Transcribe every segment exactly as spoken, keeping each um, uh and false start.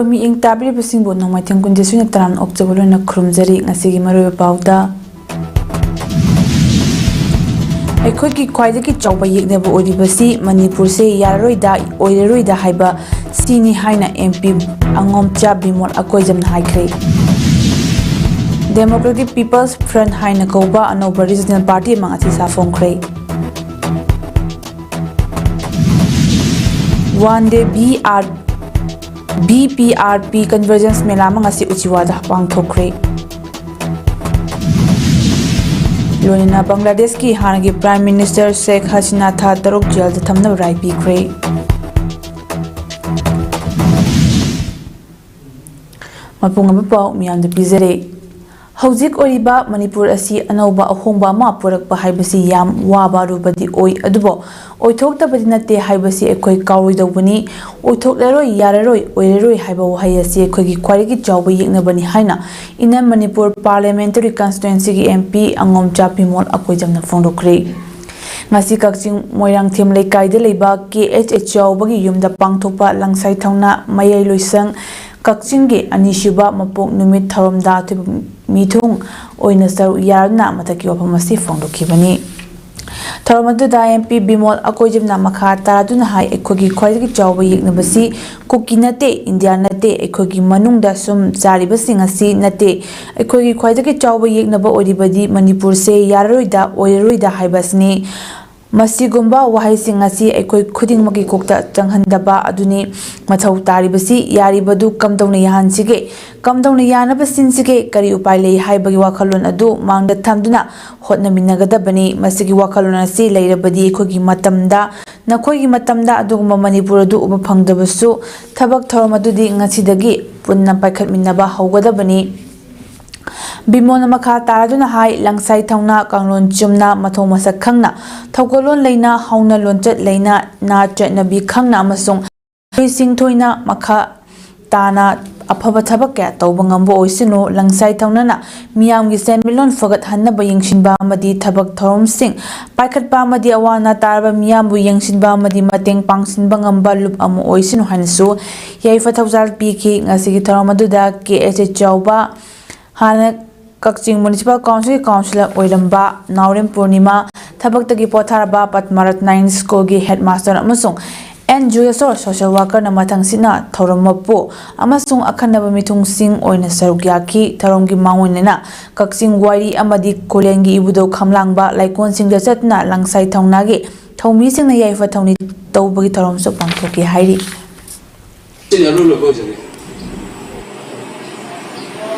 ꯃꯤꯠꯌꯦꯡ ꯇꯥꯕꯤꯔꯤꯕꯁꯤꯡꯕꯨ ꯅꯣꯡꯃꯥꯏꯊꯦꯝ ꯀꯨꯟꯖꯦꯁꯨꯏꯅ ꯇꯔꯥꯝꯅ ꯑꯣꯛꯆꯕ ꯂꯣꯏꯅ ꯈꯨꯔꯨꯝꯖꯔꯤ꯫ ꯉꯁꯤꯒꯤ ꯃꯔꯨꯑꯣꯏꯕ ꯄꯥꯎꯗ, ꯑꯩꯈꯣꯏꯒꯤ ꯈ꯭ꯋꯥꯏꯗꯒꯤ ꯆꯥꯎꯕ ꯌꯦꯛꯅꯕ ꯑꯣꯏꯔꯤꯕꯁꯤ ꯃꯅꯤꯄꯨꯔꯁꯦ ꯌꯥꯔꯔꯣꯏꯗ, ꯑꯣꯏꯔꯔꯣꯏꯗ ꯍꯥꯏꯕ ꯁꯤꯅꯤ ꯍꯥꯏꯅ M P ꯑꯉꯣꯝꯆꯥ ꯕꯤꯃꯣꯜ ꯑꯀꯣꯏꯖꯝꯅ ꯍꯥꯏꯈ꯭ꯔꯦ꯫ Democratic People's Front ꯍꯥꯏꯅ ꯀꯧꯕ ꯑꯅꯧꯕ regional party ꯑꯃ ꯉꯁꯤ ꯁꯥꯐꯣꯡꯈ꯭ꯔꯦ꯫ One Day B R, B P R P Convergence ꯃꯦꯂꯥ ꯑꯃ ꯉꯁꯤ ꯎꯆꯤꯋꯥꯗ ꯄꯥꯡꯊꯣꯛꯈ꯭ꯔꯦ꯫ ꯂꯣꯏꯅꯅ ꯕꯪꯒ꯭ꯂꯥꯗꯦꯁꯀꯤ ꯍꯥꯟꯅꯒꯤ Prime Minister ꯁꯦꯈ ꯍꯁꯤꯅꯥ ꯊꯥ ꯇꯔꯨꯛ ꯖꯦꯜꯗ ꯊꯝꯅꯕ ꯔꯥꯏ ꯄꯤꯈ꯭ꯔꯦ꯫ ꯃꯄꯨꯡ ꯑꯃ ꯄꯥꯎ ꯃꯤꯌꯥꯝꯗ ꯄꯤꯖꯔꯦ꯫ ꯍꯧꯖꯤꯛ ꯑꯣꯏꯔꯤꯕ ꯃꯅꯤꯄꯨꯔ ꯑꯁꯤ ꯑꯅꯧꯕ ꯑꯍꯣꯡꯕ ꯑꯃ ꯄꯨꯔꯛꯄ ꯍꯥꯏꯕꯁꯤ ꯌꯥꯝ ꯋꯥꯕ ꯑꯔꯨꯕꯗꯤ ꯑꯣꯏ, ꯑꯗꯨꯕꯨ ꯑꯣꯏꯊꯣꯛꯇꯕꯗꯤ ꯅꯠꯇꯦ ꯍꯥꯏꯕꯁꯤ ꯑꯩꯈꯣꯏ ꯀꯥꯎꯔꯣꯏꯗꯧꯕꯅꯤ꯫ ꯑꯣꯏꯊꯣꯛꯂꯔꯣꯏ, ꯌꯥꯔꯔꯣꯏ, ꯑꯣꯏꯔꯔꯣꯏ ꯍꯥꯏꯕ ꯋꯥꯍꯩ ꯑꯁꯤ ꯑꯩꯈꯣꯏꯒꯤ ꯈ꯭ꯋꯥꯏꯗꯒꯤ ꯆꯥꯎꯕ ꯌꯦꯛꯅꯕꯅꯤ ꯍꯥꯏꯅ Inner Manipur Parliamentary Constituencyꯒꯤ M P ꯑꯉꯣꯝꯆꯥ Bimol ꯑꯀꯣꯏꯖꯝꯅ ꯐꯣꯡꯗꯣꯛꯈ꯭ꯔꯦ꯫ ꯉꯁꯤ ꯀꯛꯆꯤꯡ ꯃꯣꯏꯔꯥꯡꯊꯦꯝ ꯂꯩꯀꯥꯏꯗ ꯂꯩꯕ K H H ꯆꯥꯎꯕꯒꯤ ꯌꯨꯝꯗ ꯄꯥꯡꯊꯣꯛꯄ ꯂꯪꯁꯥꯏ ꯊꯧꯅꯥ ꯃꯌꯥꯏ ꯂꯣꯏꯁꯪ ꯀꯛꯆꯤꯡꯒꯤ ꯑꯅꯤꯁꯨꯕ ꯃꯄꯣꯛ ꯅꯨꯃꯤꯠ ꯊꯧꯔꯝꯗ ꯑꯊꯣꯏꯕ ꯃꯤꯊꯨꯡ ꯑꯣꯏꯅ ꯁꯔꯨꯛ ꯌꯥꯗꯨꯅ ꯃꯊꯛꯀꯤ ꯋꯥꯐꯝ ꯑꯁꯤ ꯐꯣꯡꯗꯣꯛꯈꯤꯕꯅꯤ꯫ ꯊꯧꯔꯝ ꯑꯗꯨꯗ M P ꯕꯤꯃꯣꯜ ꯑꯀꯣꯏꯖꯝꯅ ꯃꯈꯥ ꯇꯥꯗꯨꯅ ꯍꯥꯏ, ꯑꯩꯈꯣꯏꯒꯤ ꯈ꯭ꯋꯥꯏꯗꯒꯤ ꯆꯥꯎꯕ ꯌꯦꯛꯅꯕꯁꯤ ꯀꯨꯀꯤ ꯅꯠꯇꯦ, ꯏꯟꯗꯤꯌꯥ ꯅꯠꯇꯦ, ꯑꯩꯈꯣꯏꯒꯤ ꯃꯅꯨꯡꯗ ꯁꯨꯝ ꯆꯥꯔꯤꯕꯁꯤꯡ ꯑꯁꯤ ꯅꯠꯇꯦ꯫ ꯑꯩꯈꯣꯏꯒꯤ ꯈ꯭ꯋꯥꯏꯗꯒꯤ ꯆꯥꯎꯕ ꯌꯦꯛꯅꯕ ꯑꯣꯏꯔꯤꯕꯗꯤ ꯃꯅꯤꯄꯨꯔꯁꯦ ꯌꯥꯔꯔꯣꯏꯗ, ꯑꯣꯏꯔꯔꯣꯏꯗ ꯍꯥꯏꯕ ꯑꯁꯤꯅꯤ꯫ ꯃꯁꯤꯒꯨꯝꯕ ꯋꯥꯍꯩꯁꯤꯡ ꯑꯁꯤ ꯑꯩꯈꯣꯏ ꯈꯨꯗꯤꯡꯃꯛꯀꯤ ꯀꯣꯛꯇ ꯆꯪꯍꯟꯗꯕ ꯑꯗꯨꯅꯤ ꯃꯊꯧ ꯇꯥꯔꯤꯕꯁꯤ꯫ ꯌꯥꯔꯤꯕꯗꯨ ꯀꯝꯗꯧꯅ ꯌꯥꯍꯟꯁꯤꯒꯦ? ꯀꯝꯗꯧꯅ ꯌꯥꯅꯕ ꯁꯤꯟꯁꯤꯒꯦ? ꯀꯔꯤ ꯎꯄꯥꯏ ꯂꯩ ꯍꯥꯏꯕꯒꯤ ꯋꯥꯈꯜꯂꯣꯟ ꯑꯗꯨ ꯃꯥꯡꯗ ꯊꯝꯗꯨꯅ ꯍꯣꯠꯅꯃꯤꯟꯅꯒꯗꯕꯅꯤ꯫ ꯃꯁꯤꯒꯤ ꯋꯥꯈꯜꯂꯣꯟ ꯑꯁꯤ ꯂꯩꯔꯕꯗꯤ ꯑꯩꯈꯣꯏꯒꯤ ꯃꯇꯝꯗ, ꯅꯈꯣꯏꯒꯤ ꯃꯇꯝꯗ ꯑꯗꯨꯒꯨꯝꯕ ꯃꯅꯤꯄꯨꯔ ꯑꯗꯨ ꯎꯕ ꯐꯪꯗꯕꯁꯨ ꯊꯕꯛ ꯊꯧꯔꯝ ꯑꯗꯨꯗꯤ ꯉꯁꯤꯗꯒꯤ ꯄꯨꯟꯅ ꯄꯥꯏꯈꯠꯃꯤꯟꯅꯕ ꯍꯧꯒꯗꯕꯅꯤ꯫ ꯕꯤꯃꯣꯜꯅ ꯃꯈꯥ ꯇꯥꯔꯗꯨꯅ ꯍꯥꯏ, ꯂꯪꯁꯥꯏ ꯊꯧꯅꯥ, ꯀꯥꯡꯂꯣꯟ ꯆꯨꯝꯅ, ꯃꯊꯧ ꯃꯁꯛ ꯈꯪꯅ, ꯊꯧꯒꯜꯂꯣꯟ ꯂꯩꯅ, ꯍꯧꯅ ꯂꯣꯟꯆꯠ ꯂꯩꯅ, ꯅꯥꯠ ꯆꯠꯅꯕꯤ ꯈꯪꯅ ꯑꯃꯁꯨꯡ ꯍꯩꯁꯤꯡꯊꯣꯏꯅ ꯃꯈꯥ ꯇꯥꯅ ꯑꯐꯕ ꯊꯕꯛ ꯀꯌꯥ ꯇꯧꯕ ꯉꯝꯕ ꯑꯣꯏꯁꯅꯨ꯫ ꯂꯪꯁꯥꯏ ꯊꯧꯅꯥꯅ ꯃꯤꯌꯥꯝꯒꯤ ꯁꯦꯟꯃꯤꯠꯂꯣꯟ ꯐꯒꯠꯍꯟꯅꯕ ꯌꯦꯡꯁꯤꯟꯕ ꯑꯃꯗꯤ ꯊꯕꯛ ꯊꯧꯔꯝꯁꯤꯡ ꯄꯥꯏꯈꯠꯄ ꯑꯃꯗꯤ ꯑꯋꯥ ꯑꯅꯥ ꯇꯥꯔꯕ ꯃꯤꯌꯥꯝꯕꯨ ꯌꯦꯡꯁꯤꯟꯕ ꯑꯃꯗꯤ ꯃꯇꯦꯡ ꯄꯥꯡꯁꯤꯟꯕ ꯉꯝꯕ ꯂꯨꯞ ꯑꯃ ꯑꯣꯏꯁꯅꯨ ꯍꯥꯏꯅꯁꯨ ꯌꯥꯏꯐ ꯊꯧꯖꯥꯜ ꯄꯤꯈꯤ꯫ ꯉꯁꯤꯒꯤ ꯊꯧꯔꯝ ꯑꯗꯨꯗ ꯀꯦ ꯑꯦꯁ ꯑꯦ ꯆꯥꯎꯕ, ꯍꯥꯟꯅ ꯀꯛꯆꯤꯡ ꯃ꯭ꯌꯨꯅꯤꯁꯤꯄꯥꯜ ꯀꯥꯎꯟꯁꯤꯜꯒꯤ ꯀꯥꯎꯟꯁꯤꯂꯔ ꯑꯣꯏꯔꯝꯕ ꯅꯥꯎꯔꯦꯝ ꯄꯨꯔꯅꯤꯃꯥ, ꯊꯕꯛꯇꯒꯤ ꯄꯣꯊꯥꯔꯕ ꯄꯗꯃꯥꯔꯠ ꯅꯥꯏꯟ ꯁ꯭ꯀꯨꯜꯒꯤ ꯍꯦꯗꯃꯥꯁꯇꯔ ꯑꯃꯁꯨꯡ ꯑꯦꯟ ꯖꯨꯌꯦꯁꯣꯔ ꯁꯣꯁꯦꯜ ꯋꯥꯔꯀꯔꯅ ꯃꯊꯪꯁꯤꯠꯅ ꯊꯧꯔꯝ ꯃꯄꯨ ꯑꯃꯁꯨꯡ ꯑꯈꯟꯅꯕ ꯃꯤꯊꯨꯡꯁꯤꯡ ꯑꯣꯏꯅ ꯁꯔꯨꯛ ꯌꯥꯈꯤ꯫ ꯊꯧꯔꯝꯒꯤ ꯃꯥꯡꯑꯣꯏꯅꯅ ꯀꯛꯆꯤꯡ ꯋꯥꯏꯔꯤ ꯑꯃꯗꯤ ꯈꯨꯂꯦꯟꯒꯤ ꯏꯕꯨꯙꯧ ꯈꯝꯂꯥꯡꯕ ꯂꯥꯏꯀꯣꯟꯁꯤꯡꯗ ꯆꯠꯇꯨꯅ ꯂꯪꯁꯥꯏ ꯊꯧꯅꯥꯒꯤ ꯊꯧꯃꯤꯁꯤꯡꯅ ꯌꯥꯏꯐ ꯊꯧꯅꯤ ꯇꯧꯕꯒꯤ ꯊꯧꯔꯝꯁꯨ ꯄꯥꯡꯊꯣꯛꯈꯤ ꯍꯥꯏꯔꯤ꯫ ꯁꯤꯅ ꯑꯔꯣꯏꯕ ꯑꯣꯏꯖꯔꯦ꯫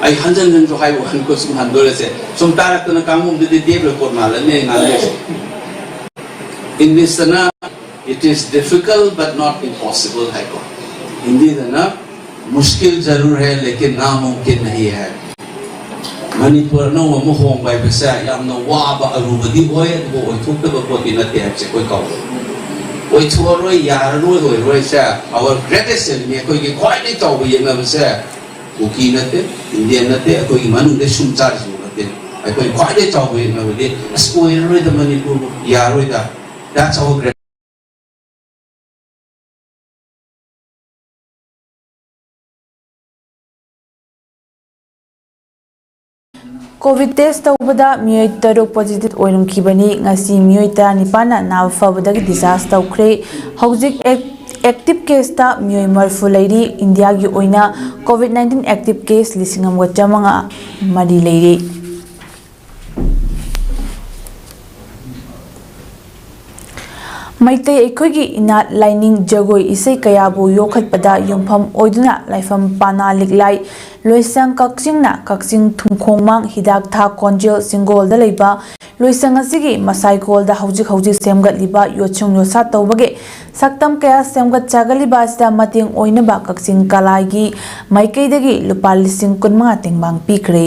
ꯑꯩ ꯍꯟꯖꯟ ꯍꯟꯖꯟꯁꯨ ꯍꯥꯏꯕ ꯋꯥꯅꯤꯀꯣ, ꯁꯨꯝ ꯍꯟꯗꯣꯔꯁꯦ꯫ ꯁꯨꯝ ꯇꯥꯔꯛꯇꯅ ꯀꯥꯡꯕꯨꯗꯨꯗꯤ ꯇꯦꯞ ꯔꯦꯀꯣꯔꯗ ꯃꯥꯜꯂꯅꯤ ꯑꯩ ꯉꯥꯡꯗꯣꯏꯁꯦ꯫ ꯏꯪꯂꯤꯁꯇꯅ "It is difficult but not impossible" ꯍꯥꯏꯀꯣ, ꯍꯤꯟꯗꯤꯗꯅ "ꯃꯨꯁꯀꯤꯜ ꯖꯔꯨꯔ ꯍꯦ ꯂꯦꯀꯤꯟ ꯅꯥꯃꯨꯝꯀꯤꯟ ꯅꯍꯤ ꯍꯦ"꯫ ꯃꯅꯤꯄꯨꯔ ꯑꯅꯧꯕ ꯑꯃ ꯍꯣꯡꯕ ꯍꯥꯏꯕꯁꯦ ꯌꯥꯝꯅ ꯋꯥꯕ ꯑꯔꯨꯕꯗꯤ ꯑꯣꯏ, ꯑꯗꯨꯕꯨ ꯑꯣꯏꯊꯣꯛꯇꯕ ꯄꯣꯠꯇꯤ ꯅꯠꯇꯦ ꯍꯥꯏꯕꯁꯦ ꯑꯩꯈꯣꯏ ꯀꯥꯎꯕ꯫ ꯑꯣꯏꯊꯣꯛꯑꯔꯣꯏ, ꯌꯥꯔꯔꯣꯏ, ꯑꯣꯏꯔꯔꯣꯏꯁꯦ our greatest enemy, ꯑꯩꯈꯣꯏꯒꯤ ꯈ꯭ꯋꯥꯏꯗꯒꯤ ꯆꯥꯎꯕ ꯌꯦꯛꯅꯕꯁꯦ ꯀꯨꯀꯤ ꯅꯠꯇꯦ, ꯏꯟꯗꯤꯌꯟ ꯅꯠꯇꯦ, ꯑꯩꯈꯣꯏꯒꯤ ꯃꯅꯨꯡꯗ ꯁꯨꯝ ꯆꯥꯔꯤꯁꯤꯕꯨ ꯅꯠꯇꯦ꯫ ꯑꯩꯈꯣꯏ ꯈ꯭ꯋꯥꯏꯗꯒꯤ ꯆꯥꯎꯕ ꯌꯦꯛꯅꯕꯗꯤ "ꯑꯁ, ꯑꯣꯏꯔꯔꯣꯏꯗ ꯃꯅꯤꯄꯨꯔꯕꯨ, ꯌꯥꯔꯔꯣꯏꯗ", that's our great COVID test ꯇꯧꯕꯗ ꯃꯤꯑꯣꯏ ꯇꯔꯨꯛ ꯄꯣꯖꯤꯇꯤꯚ ꯑꯣꯏꯔꯝꯈꯤꯕꯅꯤ꯫ ꯉꯁꯤ ꯃꯤꯑꯣꯏ ꯇꯔꯥꯅꯤꯄꯥꯟꯅ ꯅꯥꯕ ꯐꯕꯗꯒꯤ ꯗꯤꯁꯆꯥꯔꯖ ꯇꯧꯈ꯭ꯔꯦ꯫ ꯍꯧꯖꯤꯛ ꯑꯦꯛ-, ꯑꯦꯛꯇꯤꯚ ꯀꯦꯁꯇ ꯃꯤꯑꯣꯏ ꯃꯔꯤꯐꯨ ꯂꯩꯔꯤ꯫ ꯏꯟꯗꯤꯌꯥꯒꯤ ꯑꯣꯏꯅ ꯀꯣꯚꯤꯗ ꯅꯥꯏꯟꯇꯤꯟ ꯑꯦꯛꯇꯤꯚ ꯀꯦꯁ ꯂꯤꯁꯤꯡ ꯑꯃꯒ ꯆꯥꯃꯉꯥ ꯃꯔꯤ ꯂꯩꯔꯤ꯫ ꯃꯩꯇꯩ ꯑꯩꯈꯣꯏꯒꯤ ꯏꯅꯥꯠ, ꯂꯥꯏꯅꯤꯡ, ꯖꯒꯣꯏ, ꯏꯁꯩ ꯀꯌꯥꯕꯨ ꯌꯣꯛꯈꯠꯄꯗ ꯌꯨꯝꯐꯝ ꯑꯣꯏꯗꯨꯅ ꯂꯥꯏꯐꯝ ꯄꯅꯥ ꯂꯤꯛꯂꯥꯏ ꯂꯣꯏꯁꯪ ꯀꯛꯆꯤꯡꯅ ꯀꯛꯆꯤꯡ ꯊꯨꯝꯈꯣꯡꯃꯥꯡ ꯍꯤꯗꯥꯛꯊꯥ ꯀꯣꯟꯖꯦꯜ ꯆꯤꯡꯒꯣꯜꯗ ꯂꯩꯕ ꯂꯣꯏꯁꯪ ꯑꯁꯤꯒꯤ ꯃꯁꯥꯏꯀꯣꯜꯗ ꯍꯧꯖꯤꯛ ꯍꯧꯖꯤꯛ ꯁꯦꯝꯒꯠꯂꯤꯕ ꯌꯣꯠꯁꯨꯡ ꯌꯣꯠꯁꯥ ꯇꯧꯕꯒꯤ ꯁꯛꯇꯝ ꯀꯌꯥ ꯁꯦꯝꯒꯠ ꯁꯥꯒꯠꯂꯤꯕ ꯑꯁꯤꯗ ꯃꯇꯦꯡ ꯑꯣꯏꯅꯕ ꯀꯛꯆꯤꯡ ꯀꯂꯥꯒꯤ ꯃꯥꯏꯀꯩꯗꯒꯤ ꯂꯨꯄꯥ ꯂꯤꯁꯤꯡ ꯀꯨꯟꯃꯉꯥ ꯇꯦꯡꯕꯥꯡ ꯄꯤꯈ꯭ꯔꯦ꯫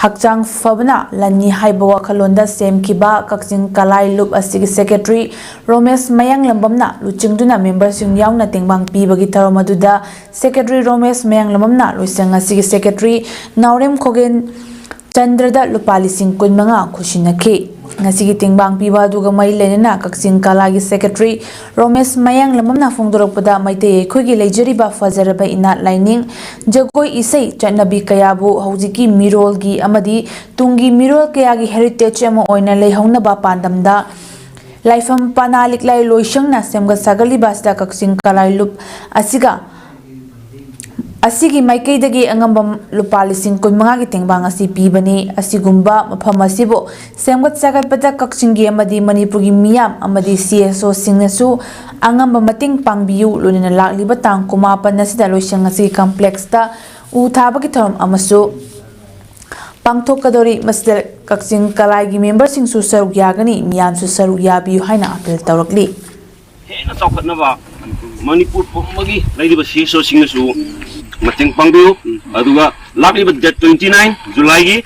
ꯍꯛꯆꯥꯡ ꯐꯕꯅ ꯂꯟꯅꯤ ꯍꯥꯏꯕ ꯋꯥꯈꯜꯂꯣꯟꯗ ꯁꯦꯝꯈꯤꯕ ꯀꯛꯆꯤꯡ ꯀꯂꯥꯏ ꯂꯨꯞ ꯑꯁꯤꯒꯤ ꯁꯦꯀ꯭ꯔꯦꯇꯔꯤ ꯔꯣꯃꯦꯁ ꯃꯌꯥꯡꯂꯝꯕꯝꯅ ꯂꯨꯆꯤꯡꯗꯨꯅ ꯃꯦꯝꯕꯔꯁꯤꯡ ꯌꯥꯎꯅ ꯇꯦꯡꯕꯥꯡ ꯄꯤꯕꯒꯤ ꯊꯧꯔꯝ ꯑꯗꯨꯗ ꯁꯦꯀ꯭ꯔꯦꯇꯔꯤ ꯔꯣꯃꯦꯁ ꯃꯌꯥꯡꯂꯝꯕꯝꯅ ꯂꯣꯏꯁꯪ ꯑꯁꯤꯒꯤ ꯁꯦꯀ꯭ꯔꯦꯇꯔꯤ ꯅꯥꯎꯔꯦꯝ ꯈꯣꯒꯦꯟ ꯆꯟꯗ꯭ꯔꯗ ꯂꯨꯄꯥ ꯂꯤꯁꯤꯡ ꯀꯨꯟ ꯃꯉꯥ ꯈꯨꯠꯁꯤꯟꯅꯈꯤ꯫ ꯉꯁꯤꯒꯤ ꯇꯦꯡꯕꯥꯡ ꯄꯤꯕ ꯑꯗꯨꯒ ꯃꯔꯤ ꯂꯩꯅꯅ ꯀꯛꯆꯤꯡ ꯀꯂꯥꯒꯤ ꯁꯦꯀ꯭ꯔꯦꯇꯔꯤ ꯔꯣꯃꯦꯁ ꯃꯌꯥꯡꯂꯝꯕꯝꯅ ꯐꯣꯡꯗꯣꯔꯛꯄꯗ, ꯃꯩꯇꯩ ꯑꯩꯈꯣꯏꯒꯤ ꯂꯩꯖꯔꯤꯕ ꯐꯖꯔꯕ ꯏꯅꯥꯠ ꯂꯥꯏꯅꯤꯡ, ꯖꯒꯣꯏ ꯏꯁꯩ, ꯆꯠꯅꯕꯤ ꯀꯌꯥꯕꯨ ꯍꯧꯖꯤꯛꯀꯤ ꯃꯤꯔꯣꯜꯒꯤ ꯑꯃꯗꯤ ꯇꯨꯡꯒꯤ ꯃꯤꯔꯣꯜ ꯀꯌꯥꯒꯤ ꯍꯦꯔꯤꯇꯦꯖ ꯑꯃ ꯑꯣꯏꯅ ꯂꯩꯍꯧꯅꯕ ꯄꯥꯟꯗꯝꯗ ꯂꯥꯏꯐꯝ ꯄꯅꯥ ꯂꯤꯛꯂꯥꯏ ꯂꯣꯏꯁꯪꯅ ꯁꯦꯝꯒꯠ ꯁꯥꯒꯠꯂꯤꯕ ꯑꯁꯤꯗ ꯀꯛꯆꯤꯡ ꯀꯂꯥꯏ ꯂꯨꯞ ꯑꯁꯤꯒ ꯑꯁꯤꯒꯤ ꯃꯥꯏꯀꯩꯗꯒꯤ ꯑꯉꯝꯕ ꯂꯨꯄꯥ ꯂꯤꯁꯤꯡ ꯀꯨꯟ ꯃꯉꯥꯒꯤ ꯇꯦꯡꯕꯥꯡ ꯑꯁꯤ ꯄꯤꯕꯅꯤ꯫ ꯑꯁꯤꯒꯨꯝꯕ ꯃꯐꯝ ꯑꯁꯤꯕꯨ ꯁꯦꯝꯒꯠ ꯁꯥꯒꯠꯄꯗ ꯀꯛꯆꯤꯡꯒꯤ ꯑꯃꯗꯤ ꯃꯅꯤꯄꯨꯔꯒꯤ ꯃꯤꯌꯥꯝ ꯑꯃꯗꯤ ꯁꯤ ꯑꯦꯁ ꯑꯣꯁꯤꯡꯅꯁꯨ ꯑꯉꯝꯕ ꯃꯇꯦꯡ ꯄꯥꯡꯕꯤꯌꯨ꯫ ꯂꯣꯏꯅꯅ ꯂꯥꯛꯂꯤꯕ ꯇꯥꯡ ꯀꯨꯟꯃꯥꯄꯟ ꯑꯁꯤꯗ ꯂꯣꯏꯁꯪ ꯑꯁꯤꯒꯤ ꯀꯝꯄ꯭ꯂꯦꯛꯁꯇ ꯎ ꯊꯥꯕꯒꯤ ꯊꯧꯔꯝ ꯑꯃꯁꯨ ꯄꯥꯡꯊꯣꯛꯀꯗꯧꯔꯤ꯫ ꯃꯁꯤꯗ ꯀꯛꯆꯤꯡ ꯀꯂꯥꯏꯒꯤ ꯃꯦꯝꯕꯔꯁꯤꯡꯁꯨ ꯁꯔꯨꯛ ꯌꯥꯒꯅꯤ꯫ ꯃꯤꯌꯥꯝꯁꯨ ꯁꯔꯨꯛ ꯌꯥꯕꯤꯌꯨ ꯍꯥꯏꯅ ꯑꯄꯤꯜ ꯇꯧꯔꯛꯂꯤ꯫ ꯍꯦꯟꯅ ꯆꯥꯎꯈꯠꯅꯕ ꯃꯅꯤꯄꯨꯔ ꯄꯨꯝꯕꯒꯤ ꯂꯩꯔꯤꯕ ꯁꯤ ꯑꯦꯁ ꯑꯣꯁꯤꯡꯅꯁꯨ ꯃꯇꯦꯡ ꯄꯥꯡꯕꯤꯌꯨ꯫ ꯑꯗꯨꯒ ꯂꯥꯛꯂꯤꯕ ꯗꯦꯠ ꯇ꯭ꯋꯦꯟꯇꯤ ꯅꯥꯏꯟ ꯖꯨꯂꯥꯏꯒꯤ,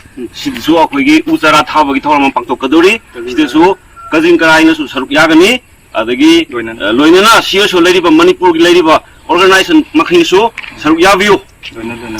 ꯁꯤꯗꯁꯨ ꯑꯩꯈꯣꯏꯒꯤ ꯎ ꯆꯥꯔꯥ ꯊꯥꯕꯒꯤ ꯊꯧꯔꯝ ꯑꯃ ꯄꯥꯡꯊꯣꯛꯀꯗꯧꯔꯤ꯫ ꯁꯤꯗꯁꯨ ꯀꯖꯤꯡ ꯀꯔꯥꯏꯅꯁꯨ ꯁꯔꯨꯛ ꯌꯥꯒꯅꯤ꯫ ꯑꯗꯒꯤ, ꯂꯣꯏꯅꯅ꯫ ꯑ, ꯂꯣꯏꯅꯅ ꯁꯤ ꯑꯦꯁ ꯑꯣ ꯂꯩꯔꯤꯕ, ꯃꯅꯤꯄꯨꯔꯒꯤ ꯂꯩꯔꯤꯕ ꯑꯣꯔꯒꯅꯥꯏꯖꯦꯁꯟ ꯃꯈꯩꯅꯁꯨ ꯁꯔꯨꯛ ꯌꯥꯕꯤꯌꯨ꯫ ꯂꯣꯏꯅ, ꯂꯣꯏꯅ꯫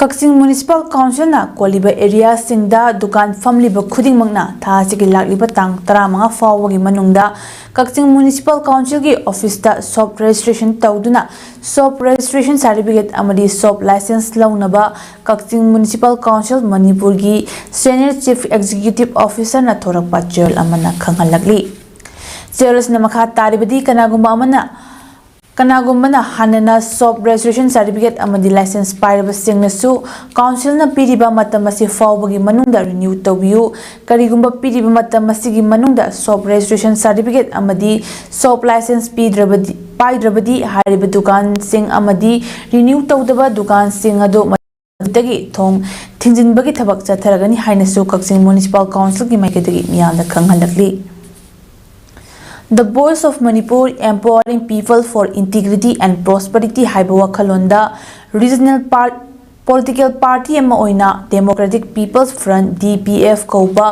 ꯀꯛꯆꯤꯡ ꯃ꯭ꯌꯨꯅꯤꯁꯤꯄꯥꯜ ꯀꯥꯎꯟꯁꯤꯜꯅ ꯀꯣꯜꯂꯤꯕ ꯑꯦꯔꯤꯌꯥꯁꯤꯡꯗ ꯗꯨꯀꯥꯟ ꯐꯝꯂꯤꯕ ꯈꯨꯗꯤꯡꯃꯛꯅ ꯊꯥ ꯑꯁꯤꯒꯤ ꯂꯥꯛꯂꯤꯕ ꯇꯥꯡ ꯇꯔꯥꯃꯉꯥ ꯐꯥꯎꯕꯒꯤ ꯃꯅꯨꯡꯗ ꯀꯛꯆꯤꯡ ꯃ꯭ꯌꯨꯅꯤꯁꯤꯄꯥꯜ ꯀꯥꯎꯟꯁꯤꯜꯒꯤ ꯑꯣꯐꯤꯁꯇ ꯁꯣꯞ ꯔꯦꯖꯤꯁꯇ꯭ꯔꯦꯁꯟ ꯇꯧꯗꯨꯅ ꯁꯣꯞ ꯔꯦꯖꯤꯁꯇ꯭ꯔꯦꯁꯟ ꯁꯥꯔꯇꯤꯐꯤꯀꯦꯠ ꯑꯃꯗꯤ ꯁꯣꯞ ꯂꯥꯏꯁꯦꯟꯁ ꯂꯧꯅꯕ ꯀꯛꯆꯤꯡ ꯃ꯭ꯌꯨꯅꯤꯁꯤꯄꯥꯜ ꯀꯥꯎꯟꯁꯤꯜ ꯃꯅꯤꯄꯨꯔꯒꯤ ꯁꯦꯅꯤꯌꯔ ꯆꯤꯐ ꯑꯦꯛꯖꯤꯀ꯭ꯌꯨꯇꯤꯚ ꯑꯣꯐꯤꯁꯔꯅ ꯊꯣꯔꯛꯄ ꯆꯦꯔꯣꯜ ꯑꯃꯅ ꯈꯪꯍꯜꯂꯛꯂꯤ꯫ ꯆꯦꯔꯣꯜ ꯑꯁꯤꯅ ꯃꯈꯥ ꯇꯥꯔꯤꯕꯗꯤ, ꯀꯅꯥꯒꯨꯝꯕ ꯑꯃꯅ ꯀꯅꯥꯒꯨꯝꯕꯅ ꯍꯥꯟꯅꯅ shop registration certificate ꯑꯃꯗꯤ license ꯄꯥꯏꯔꯕꯁꯤꯡꯅꯁꯨ councilꯅ ꯄꯤꯔꯤꯕ ꯃꯇꯝ ꯑꯁꯤ ꯐꯥꯎꯕꯒꯤ ꯃꯅꯨꯡꯗ renew ꯇꯧꯕꯤꯌꯨ꯫ ꯀꯔꯤꯒꯨꯝꯕ ꯄꯤꯔꯤꯕ ꯃꯇꯝ ꯑꯁꯤꯒꯤ ꯃꯅꯨꯡꯗ shop registration certificate ꯑꯃꯗꯤ shop license ꯄꯤꯗ꯭ꯔꯕꯗꯤ, ꯄꯥꯏꯗ꯭ꯔꯕꯗꯤ ꯍꯥꯏꯔꯤꯕ ꯗꯨꯀꯥꯟꯁꯤꯡ ꯑꯃꯗꯤ renew ꯇꯧꯗꯕ ꯗꯨꯀꯥꯟꯁꯤꯡ ꯑꯗꯨ ꯃꯗꯨꯗꯒꯤ ꯊꯣꯡ ꯊꯤꯡꯖꯤꯟꯕꯒꯤ ꯊꯕꯛ ꯆꯠꯊꯔꯒꯅꯤ ꯍꯥꯏꯅꯁꯨ ꯀꯛꯆꯤꯡ Municipal Councilꯒꯤ ꯃꯥꯏꯀꯩꯗꯒꯤ ꯃꯤꯌꯥꯝꯗ ꯈꯪꯍꯜꯂꯛꯂꯤ꯫ The Voice of Manipur, Empowering People for Integrity and Prosperity ꯍꯥꯏꯕ ꯋꯥꯈꯜꯂꯣꯟꯗ regional par-, political party ꯑꯃ ꯑꯣꯏꯅ Democratic People's Front, DPF, ꯀꯧꯕ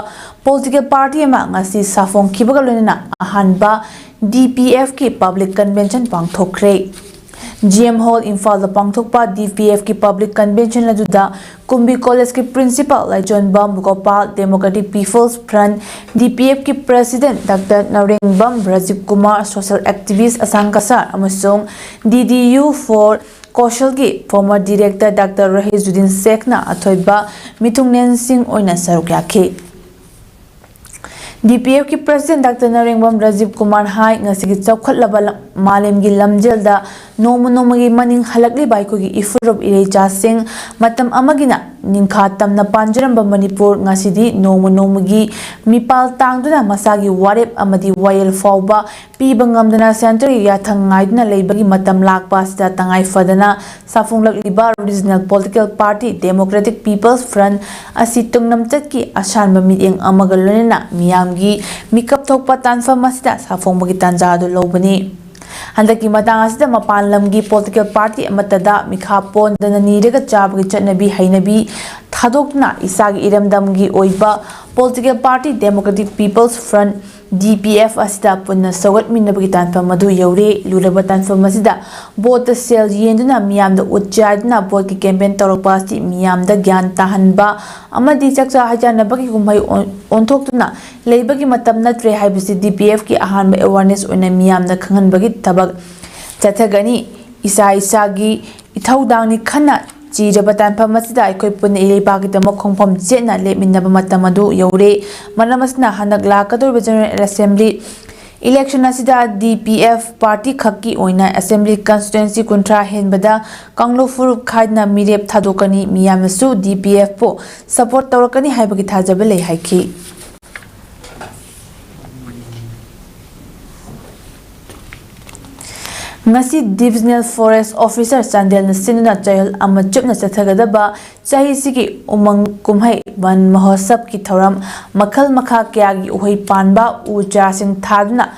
political party ꯑꯃ ꯉꯁꯤ ꯁꯥꯐꯣꯡꯈꯤꯕꯒ ꯂꯣꯏꯅꯅ ꯑꯍꯥꯟꯕ DPFꯀꯤ public convention ꯄꯥꯡꯊꯣꯛꯈ꯭ꯔꯦ꯫ GM Hall, ꯏꯝꯐꯥꯜꯗ ꯄꯥꯡꯊꯣꯛꯄ DPFꯀꯤ public convention ꯑꯗꯨꯗ ꯀꯨꯝꯕꯤ Collegeꯀꯤ principal ꯂꯥꯏꯖꯣꯟꯕꯝ Gopal, Democratic People's Front, DPFꯀꯤ president Doctor ꯅꯔꯦꯡꯕꯝ Rajiv Kumar, social activist ꯑꯁꯥꯡ ꯀꯁꯥꯔ ꯑꯃꯁꯨꯡ DDU for Kaushalꯒꯤ former director Doctor ꯔꯍꯤꯖꯨꯗꯤꯟ ꯁꯦꯈꯅ ꯑꯊꯣꯏꯕ ꯃꯤꯊꯨꯡꯂꯦꯟꯁꯤꯡ ꯑꯣꯏꯅ ꯁꯔꯨꯛ ꯌꯥꯈꯤ꯫ DPFꯀꯤ president Doctor ꯅꯔꯦꯡꯕꯝ ꯔꯥꯖꯤꯕ ꯀꯨꯃꯥꯔ ꯍꯥꯏ, ꯉꯁꯤꯒꯤ ꯆꯥꯎꯈꯠꯂꯕ ꯂ-, ꯃꯥꯂꯦꯝꯒꯤ ꯂꯝꯖꯦꯜꯗ ꯅꯣꯡꯃ ꯅꯣꯡꯃꯒꯤ ꯃꯅꯤꯡ ꯍꯜꯂꯛꯂꯤꯕ ꯑꯩꯈꯣꯏꯒꯤ ꯏꯐꯨꯔꯨꯞ ꯏꯔꯩꯆꯥꯁꯤꯡ ꯃꯇꯝ ꯑꯃꯒꯤꯅ ꯅꯤꯡꯈꯥ ꯇꯝꯅ ꯄꯥꯟꯖꯔꯝꯕ ꯃꯅꯤꯄꯨꯔ ꯉꯁꯤꯗꯤ ꯅꯣꯡꯃ ꯅꯣꯡꯃꯒꯤ ꯃꯤꯄꯥꯜ ꯇꯥꯡꯗꯨꯅ ꯃꯁꯥꯒꯤ ꯋꯥꯔꯦꯞ ꯑꯃꯗꯤ ꯋꯥꯌꯦꯜ ꯐꯥꯎꯕ ꯄꯤꯕ ꯉꯝꯗꯅ centreꯒꯤ ꯌꯥꯊꯪ ꯉꯥꯏꯗꯨꯅ ꯂꯩꯕꯒꯤ ꯃꯇꯝ ꯂꯥꯛꯄ ꯑꯁꯤꯗ ꯇꯉꯥꯏ ꯐꯗꯅ ꯁꯥꯐꯣꯡꯂꯛꯂꯤꯕ regional political party Democratic People's Front ꯑꯁꯤ ꯇꯨꯡꯂꯝꯆꯠꯀꯤ ꯑꯁꯥꯟꯕ ꯃꯤꯠꯌꯦꯡ ꯑꯃꯒ ꯂꯣꯏꯅꯅ ꯃꯤꯌꯥꯝꯒꯤ ꯃꯤꯀꯞ ꯊꯣꯛꯄ ꯇꯥꯟꯐꯝ ꯑꯁꯤꯗ ꯁꯥꯐꯣꯡꯕꯒꯤ ꯇꯥꯟꯖꯥ ꯑꯗꯨ ꯂꯧꯕꯅꯤ꯫ ꯍꯟꯗꯛꯀꯤ ꯃꯇꯥꯡ ꯑꯁꯤꯗ ꯃꯄꯥꯟ ꯂꯝꯒꯤ political party ꯑꯃꯠꯇꯗ ꯃꯤꯈꯥ ꯄꯣꯟꯗꯅ ꯅꯤꯔꯒ ꯆꯥꯕꯒꯤ ꯆꯠꯅꯕꯤ ꯍꯩꯅꯕꯤ ꯊꯥꯗꯣꯛꯇꯨꯅ ꯏꯁꯥꯒꯤ ꯏꯔꯝꯗꯝꯒꯤ ꯑꯣꯏꯕ political party Democratic People's Front, DPF, ꯑꯁꯤꯗ ꯄꯨꯟꯅ ꯁꯧꯒꯠꯃꯤꯟꯅꯕꯒꯤ ꯇꯥꯟꯐꯝ ꯑꯗꯨ ꯌꯧꯔꯦ꯫ ꯂꯨꯔꯕ ꯇꯥꯟꯐꯝ ꯑꯁꯤꯗ voteꯇ ꯁꯦꯜ ꯌꯦꯟꯗꯨꯅ ꯃꯤꯌꯥꯝꯗ ꯎꯠ ꯆꯥꯏꯗꯨꯅ voteꯀꯤ campaign ꯇꯧꯔꯛꯄ ꯑꯁꯤ ꯃꯤꯌꯥꯝꯗ ꯒ꯭ꯌꯥꯟ ꯇꯥꯍꯟꯕ ꯑꯃꯗꯤ ꯆꯥꯛꯆꯥ ꯍꯩꯖꯥꯟꯅꯕꯒꯤ ꯀꯨꯝꯍꯩ ꯑꯣꯟ-, ꯑꯣꯟꯊꯣꯛꯇꯨꯅ ꯂꯩꯕꯒꯤ ꯃꯇꯝ ꯅꯠꯇ꯭ꯔꯦ ꯍꯥꯏꯕꯁꯤ DPFꯀꯤ ꯑꯍꯥꯟꯕ awareness ꯑꯣꯏꯅ ꯃꯤꯌꯥꯝꯗ ꯈꯪꯍꯟꯕꯒꯤ ꯊꯕꯛ ꯆꯠꯊꯒꯅꯤ꯫ ꯏꯁꯥ ꯏꯁꯥꯒꯤ ꯏꯊꯧꯗꯥꯡꯅꯤ ꯈꯟꯅ ꯆꯤꯔꯕ ꯇꯥꯟꯐꯝ ꯑꯁꯤꯗ ꯑꯩꯈꯣꯏ ꯄꯨꯟꯅ ꯏꯔꯩꯄꯥꯛꯀꯤꯗꯃꯛ ꯈꯣꯡꯐꯝ ꯆꯦꯠꯅ ꯂꯦꯞꯃꯤꯟꯅꯕ ꯃꯇꯝ ꯑꯗꯨ ꯌꯧꯔꯦ꯫ ꯃꯔꯝ ꯑꯁꯤꯅ ꯍꯟꯗꯛ ꯂꯥꯛꯀꯗꯧꯔꯤꯕ General Assembly Election ꯑꯁꯤꯗ D P F party ꯈꯛꯀꯤ ꯑꯣꯏꯅ Assembly constituency ꯀꯨꯟꯊ꯭ꯔꯥ ꯍꯦꯟꯕꯗ ꯀꯥꯡꯂꯨꯞ ꯐꯨꯔꯨꯞ ꯈꯥꯏꯗꯅ ꯃꯤꯔꯦꯞ ꯊꯥꯗꯣꯛꯀꯅꯤ꯫ ꯃꯤꯌꯥꯝꯅꯁꯨ D P F ꯄꯨ support ꯇꯧꯔꯛꯀꯅꯤ ꯍꯥꯏꯕꯒꯤ ꯊꯥꯖꯕ ꯂꯩ ꯍꯥꯏꯈꯤ꯫ ꯉꯁꯤ Divisional Forest Officer ꯆꯥꯟꯗꯦꯜꯅ ꯁꯤꯟꯗꯨꯅ ꯆꯌꯣꯜ ꯑꯃ ꯆꯨꯞꯅ ꯆꯠꯊꯒꯗꯕ ꯆꯍꯤꯁꯤꯒꯤ ꯎꯃꯪ ꯀꯨꯝꯍꯩ ꯕꯟ ꯃꯍꯣꯠꯁꯕꯀꯤ ꯊꯧꯔꯝ ꯃꯈꯜ ꯃꯈꯥ ꯀꯌꯥꯒꯤ ꯎꯍꯩ ꯄꯥꯟꯕ ꯎ ꯆꯥꯁꯤꯡ ꯊꯥꯗꯨꯅ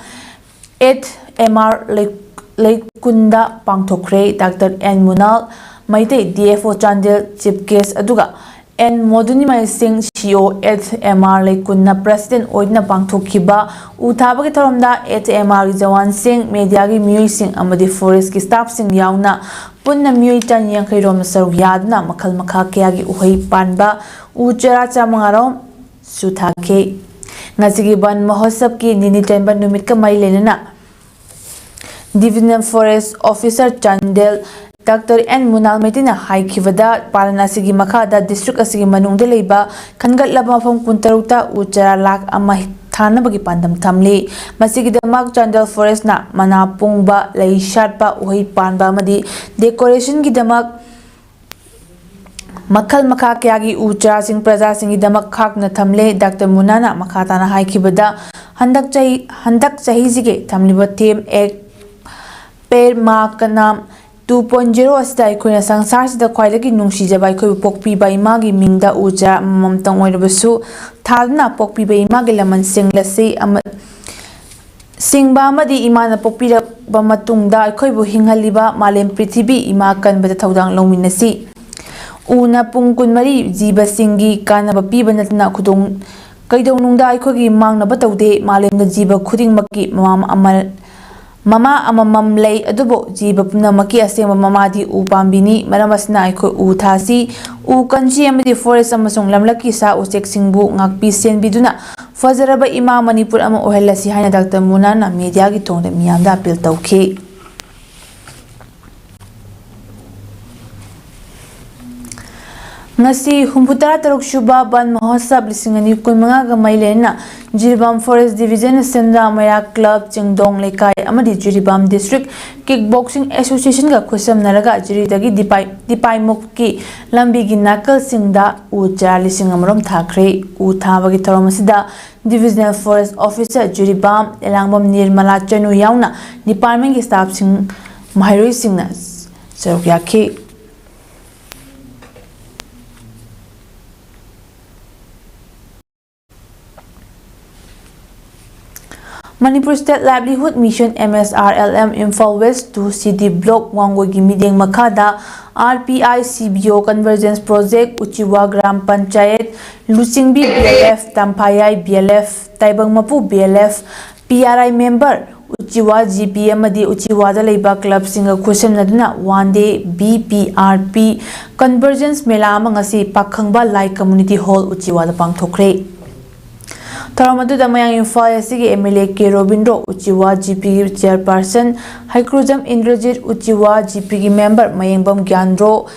eight M R ꯂꯩ-, ꯂꯩꯀꯨꯟꯗ ꯄꯥꯡꯊꯣꯛꯈ꯭ꯔꯦ꯫ Doctor N ꯃꯨꯅꯥꯜ Meitei, D F O Chandel, Chief Guest, ꯑꯗꯨꯒ N ꯃꯣꯗꯨꯅꯤꯃꯥꯏ ꯁꯤꯡ, C O eight M R ꯂꯩꯀꯨꯟꯅ President ꯑꯣꯏꯗꯨꯅ ꯄꯥꯡꯊꯣꯛꯈꯤꯕ ꯎ ꯊꯥꯕꯒꯤ ꯊꯧꯔꯝꯗ eight M R ꯒꯤ ꯖꯋꯥꯟꯁꯤꯡ, mediaꯒꯤ ꯃꯤꯑꯣꯏꯁꯤꯡ ꯑꯃꯗꯤ forestꯀꯤ staffꯁꯤꯡ ꯌꯥꯎꯅ ꯄꯨꯟꯅ ꯃꯤꯑꯣꯏ ꯆꯅꯤ ꯌꯥꯡꯈꯩ ꯔꯣꯝꯅ ꯁꯔꯨꯛ ꯌꯥꯗꯨꯅ ꯃꯈꯜ ꯃꯈꯥ ꯀꯌꯥꯒꯤ ꯎꯍꯩ ꯄꯥꯟꯕ ꯎ ꯆꯔꯥ ꯆꯥꯃꯉꯥ ꯔꯣꯝ ꯁꯨ ꯊꯥꯈꯤ꯫ ꯉꯁꯤꯒꯤ ꯕꯟ ꯃꯍꯣꯠꯁꯕꯀꯤ ꯅꯤꯅꯤ ꯆꯟꯕ ꯅꯨꯃꯤꯠꯀ ꯃꯔꯤ ꯂꯩꯅꯅ Divisional Forest Officer Chandel Doctor N ꯃꯨꯅꯥꯜ ꯃꯩꯇꯩꯅ ꯍꯥꯏꯈꯤꯕꯗ, ꯄꯥꯂꯟ ꯑꯁꯤꯒꯤ ꯃꯈꯥꯗ district ꯑꯁꯤꯒꯤ ꯃꯅꯨꯡꯗ ꯂꯩꯕ ꯈꯟꯒꯠꯂꯕ ꯃꯐꯝ ꯀꯨꯟꯇꯔꯨꯛꯇ ꯎ ꯆꯥꯔꯥ ꯂꯥꯈ ꯑꯃ ꯊꯥꯅꯕꯒꯤ ꯄꯥꯟꯗꯝ ꯊꯝꯂꯤ꯫ ꯃꯁꯤꯒꯤꯗꯃꯛ ꯆꯥꯟꯗꯦꯜ Forestꯅ ꯃꯅꯥ ꯄꯨꯡꯕ, ꯂꯩ ꯁꯥꯠꯄ, ꯎꯍꯩ ꯄꯥꯟꯕ ꯑꯃꯗꯤ decorationꯒꯤꯗꯃꯛ ꯃꯈꯜ ꯃꯈꯥ ꯀꯌꯥꯒꯤ ꯎ ꯆꯥꯔꯥꯁꯤꯡ ꯄ꯭ꯔꯖꯥꯁꯤꯡꯒꯤꯗꯃꯛ ꯈꯥꯛꯇꯨꯅ ꯊꯝꯂꯦ꯫ Doctor ꯃꯨꯅꯥꯅ ꯃꯈꯥ ꯇꯥꯅ ꯍꯥꯏꯈꯤꯕꯗ, ꯍꯟꯗꯛ ꯆꯍꯤ, ꯍꯟꯗꯛ ꯆꯍꯤꯁꯤꯒꯤ ꯊꯝꯂꯤꯕ theme Ek Ped Maa Ka Naam two point zero ꯑꯁꯤꯗ ꯑꯩꯈꯣꯏꯅ ꯁꯪꯁꯥꯔꯁꯤꯗ ꯈ꯭ꯋꯥꯏꯗꯒꯤ ꯅꯨꯡꯁꯤꯖꯕ ꯑꯩꯈꯣꯏꯕꯨ ꯄꯣꯛꯄꯤꯕ ꯏꯃꯥꯒꯤ ꯃꯤꯡꯗ ꯎ ꯆꯥꯔꯥ ꯑꯃꯃꯝꯇꯪ ꯑꯣꯏꯔꯕꯁꯨ ꯊꯥꯗꯨꯅ ꯄꯣꯛꯄꯤꯕ ꯏꯃꯥꯒꯤ ꯂꯃꯟ ꯁꯦꯡꯂꯁꯤ ꯑꯃ-, ꯁꯤꯡꯕ ꯑꯃꯗꯤ ꯏꯃꯥꯅ ꯄꯣꯛꯄꯤꯔꯛꯄ ꯃꯇꯨꯡꯗ ꯑꯩꯈꯣꯏꯕꯨ ꯍꯤꯡꯍꯜꯂꯤꯕ ꯃꯥꯂꯦꯝ ꯄ꯭ꯔꯤꯊꯤꯕꯤ ꯏꯃꯥ ꯀꯟꯕꯗ ꯊꯧꯗꯥꯡ ꯂꯧꯃꯤꯟꯅꯁꯤ꯫ ꯎꯅ ꯄꯨꯡ ꯀꯨꯟꯃꯔꯤ ꯖꯤꯕꯁꯤꯡꯒꯤ ꯀꯥꯟꯅꯕ ꯄꯤꯕ ꯅꯠꯇꯅ ꯈꯨꯗꯣꯡ-, ꯀꯩꯗꯧꯅꯨꯡꯗ ꯑꯩꯈꯣꯏꯒꯤ ꯃꯥꯡꯅꯕ ꯇꯧꯗꯦ꯫ ꯃꯥꯂꯦꯝꯗ ꯖꯤꯕ ꯈꯨꯗꯤꯡꯃꯛꯀꯤ ꯃꯃꯥ ꯑꯃ-, ꯃꯃꯥ ꯑꯃꯃꯝ ꯂꯩ, ꯑꯗꯨꯕꯨ ꯖꯤꯕ ꯄꯨꯝꯅꯃꯛꯀꯤ ꯑꯁꯦꯡꯕ ꯃꯃꯥꯗꯤ ꯎ ꯄꯥꯝꯕꯤꯅꯤ꯫ ꯃꯔꯝ ꯑꯁꯤꯅ ꯑꯩꯈꯣꯏ ꯎ ꯊꯥꯁꯤ꯫ ꯎ ꯀꯟꯁꯤ ꯑꯃꯗꯤ forest ꯑꯃꯁꯨꯡ ꯂꯝꯂꯛꯀꯤ ꯁꯥ ꯎꯆꯦꯛꯁꯤꯡꯕꯨ ꯉꯥꯛꯄꯤ ꯁꯦꯟꯕꯤꯗꯨꯅ ꯐꯖꯔꯕ ꯏꯃꯥ ꯃꯅꯤꯄꯨꯔ ꯑꯃ ꯑꯣꯏꯍꯜꯂꯁꯤ ꯍꯥꯏꯅ Doctor ꯃꯨꯅꯥꯅ mediaꯒꯤ ꯊꯣꯡꯗ ꯃꯤꯌꯥꯝꯗ appeal ꯇꯧꯈꯤ꯫ ꯉꯁꯤ ꯍꯨꯝꯐꯨꯇꯔꯥ ꯇꯔꯨꯛ ꯁꯨꯕ ꯕꯟ ꯃꯍꯣꯠꯁꯕ ꯂꯤꯁꯤꯡ ꯑꯅꯤ ꯀꯨꯟꯃꯉꯥꯒ ꯃꯔꯤ ꯂꯩꯅꯅ ꯖꯤꯔꯤꯕꯥꯝ ꯐꯣꯔꯦꯁ ꯗꯤꯕꯤꯖꯟ, ꯁꯦꯟꯗ꯭ꯔꯥ ꯃꯩꯔꯥ ꯀ꯭ꯂꯕ, ꯆꯤꯡꯗꯣꯡ ꯂꯩꯀꯥꯏ ꯑꯃꯗꯤ ꯖꯤꯔꯤꯕꯥꯝ ꯗꯤꯁꯇ꯭ꯔꯤꯛ ꯀꯤꯛ ꯕꯣꯛꯁꯤꯡ ꯑꯦꯁꯣꯁꯤꯌꯦꯁꯟꯒ ꯈꯨꯠꯁꯝꯅꯔꯒ ꯖꯤꯔꯤꯗꯒꯤ ꯗꯤꯄꯥꯏ, ꯗꯤꯄꯥꯏꯃꯨꯛꯀꯤ ꯂꯝꯕꯤꯒꯤ ꯅꯥꯀꯜꯁꯤꯡꯗ ꯎ ꯆꯥꯔꯥ ꯂꯤꯁꯤꯡ ꯑꯃꯔꯣꯝ ꯊꯥꯈ꯭ꯔꯦ꯫ ꯎ ꯊꯥꯕꯒꯤ ꯊꯧꯔꯝ ꯑꯁꯤꯗ ꯗꯤꯕꯤꯖꯅꯦꯜ ꯐꯣꯔꯦꯁ ꯑꯣꯐꯤꯁꯔ ꯖꯤꯔꯤꯕꯥꯝ ꯂꯦꯂꯥꯡꯕꯝ ꯅꯤꯔꯃꯂꯥ ꯆꯅꯨ ꯌꯥꯎꯅ ꯗꯤꯄꯥꯔꯠꯃꯦꯟꯒꯤ ꯁ꯭ꯇꯥꯐꯁꯤꯡ, ꯃꯍꯩꯔꯣꯏꯁꯤꯡꯅ ꯁꯔꯨꯛ ꯌꯥꯈꯤ꯫ Manipur State Livelihood Mission, M S R L M, Imphal West two City Block, ꯋꯥꯡꯒꯣꯏꯒꯤ ꯃꯤꯠꯌꯦꯡ ꯃꯈꯥꯗ R P I C B O Convergence Project, Uchiwa gram panchayat, ꯂꯨꯆꯤꯡꯕꯤ B L F, ꯇꯝꯐꯥꯌꯥꯏ B L F, ꯇꯥꯏꯕꯪ ꯃꯄꯨ B L F, P R I member, ꯎꯆꯤꯋꯥ G P ꯑꯃꯗꯤ ꯎꯆꯤꯋꯥꯗ ꯂꯩꯕ ꯀ꯭ꯂꯕꯁꯤꯡꯒ ꯈꯨꯠꯁꯝꯅꯗꯨꯅ One Day B P R P Convergence ꯃꯦꯂꯥ ꯑꯃ ꯉꯁꯤ ꯄꯥꯈꯪꯕ ꯂꯥꯏ Community Hall ꯎꯆꯤꯋꯥꯗ ꯄꯥꯡꯊꯣꯛꯈ꯭ꯔꯦ꯫ ꯊꯧꯔꯝ ꯑꯗꯨꯗ ꯃꯌꯥꯡ ꯏꯝꯐꯥꯜ West ꯀꯤ M L A K Robindro, ꯎꯆꯤꯋꯥ G P Chairperson Heikrujam Indrajit, ꯎꯆꯤꯋꯥ G P ꯒꯤ member ꯃꯌꯦꯡꯕꯝ ꯒ꯭ꯌꯥꯟꯗ꯭ꯔꯣ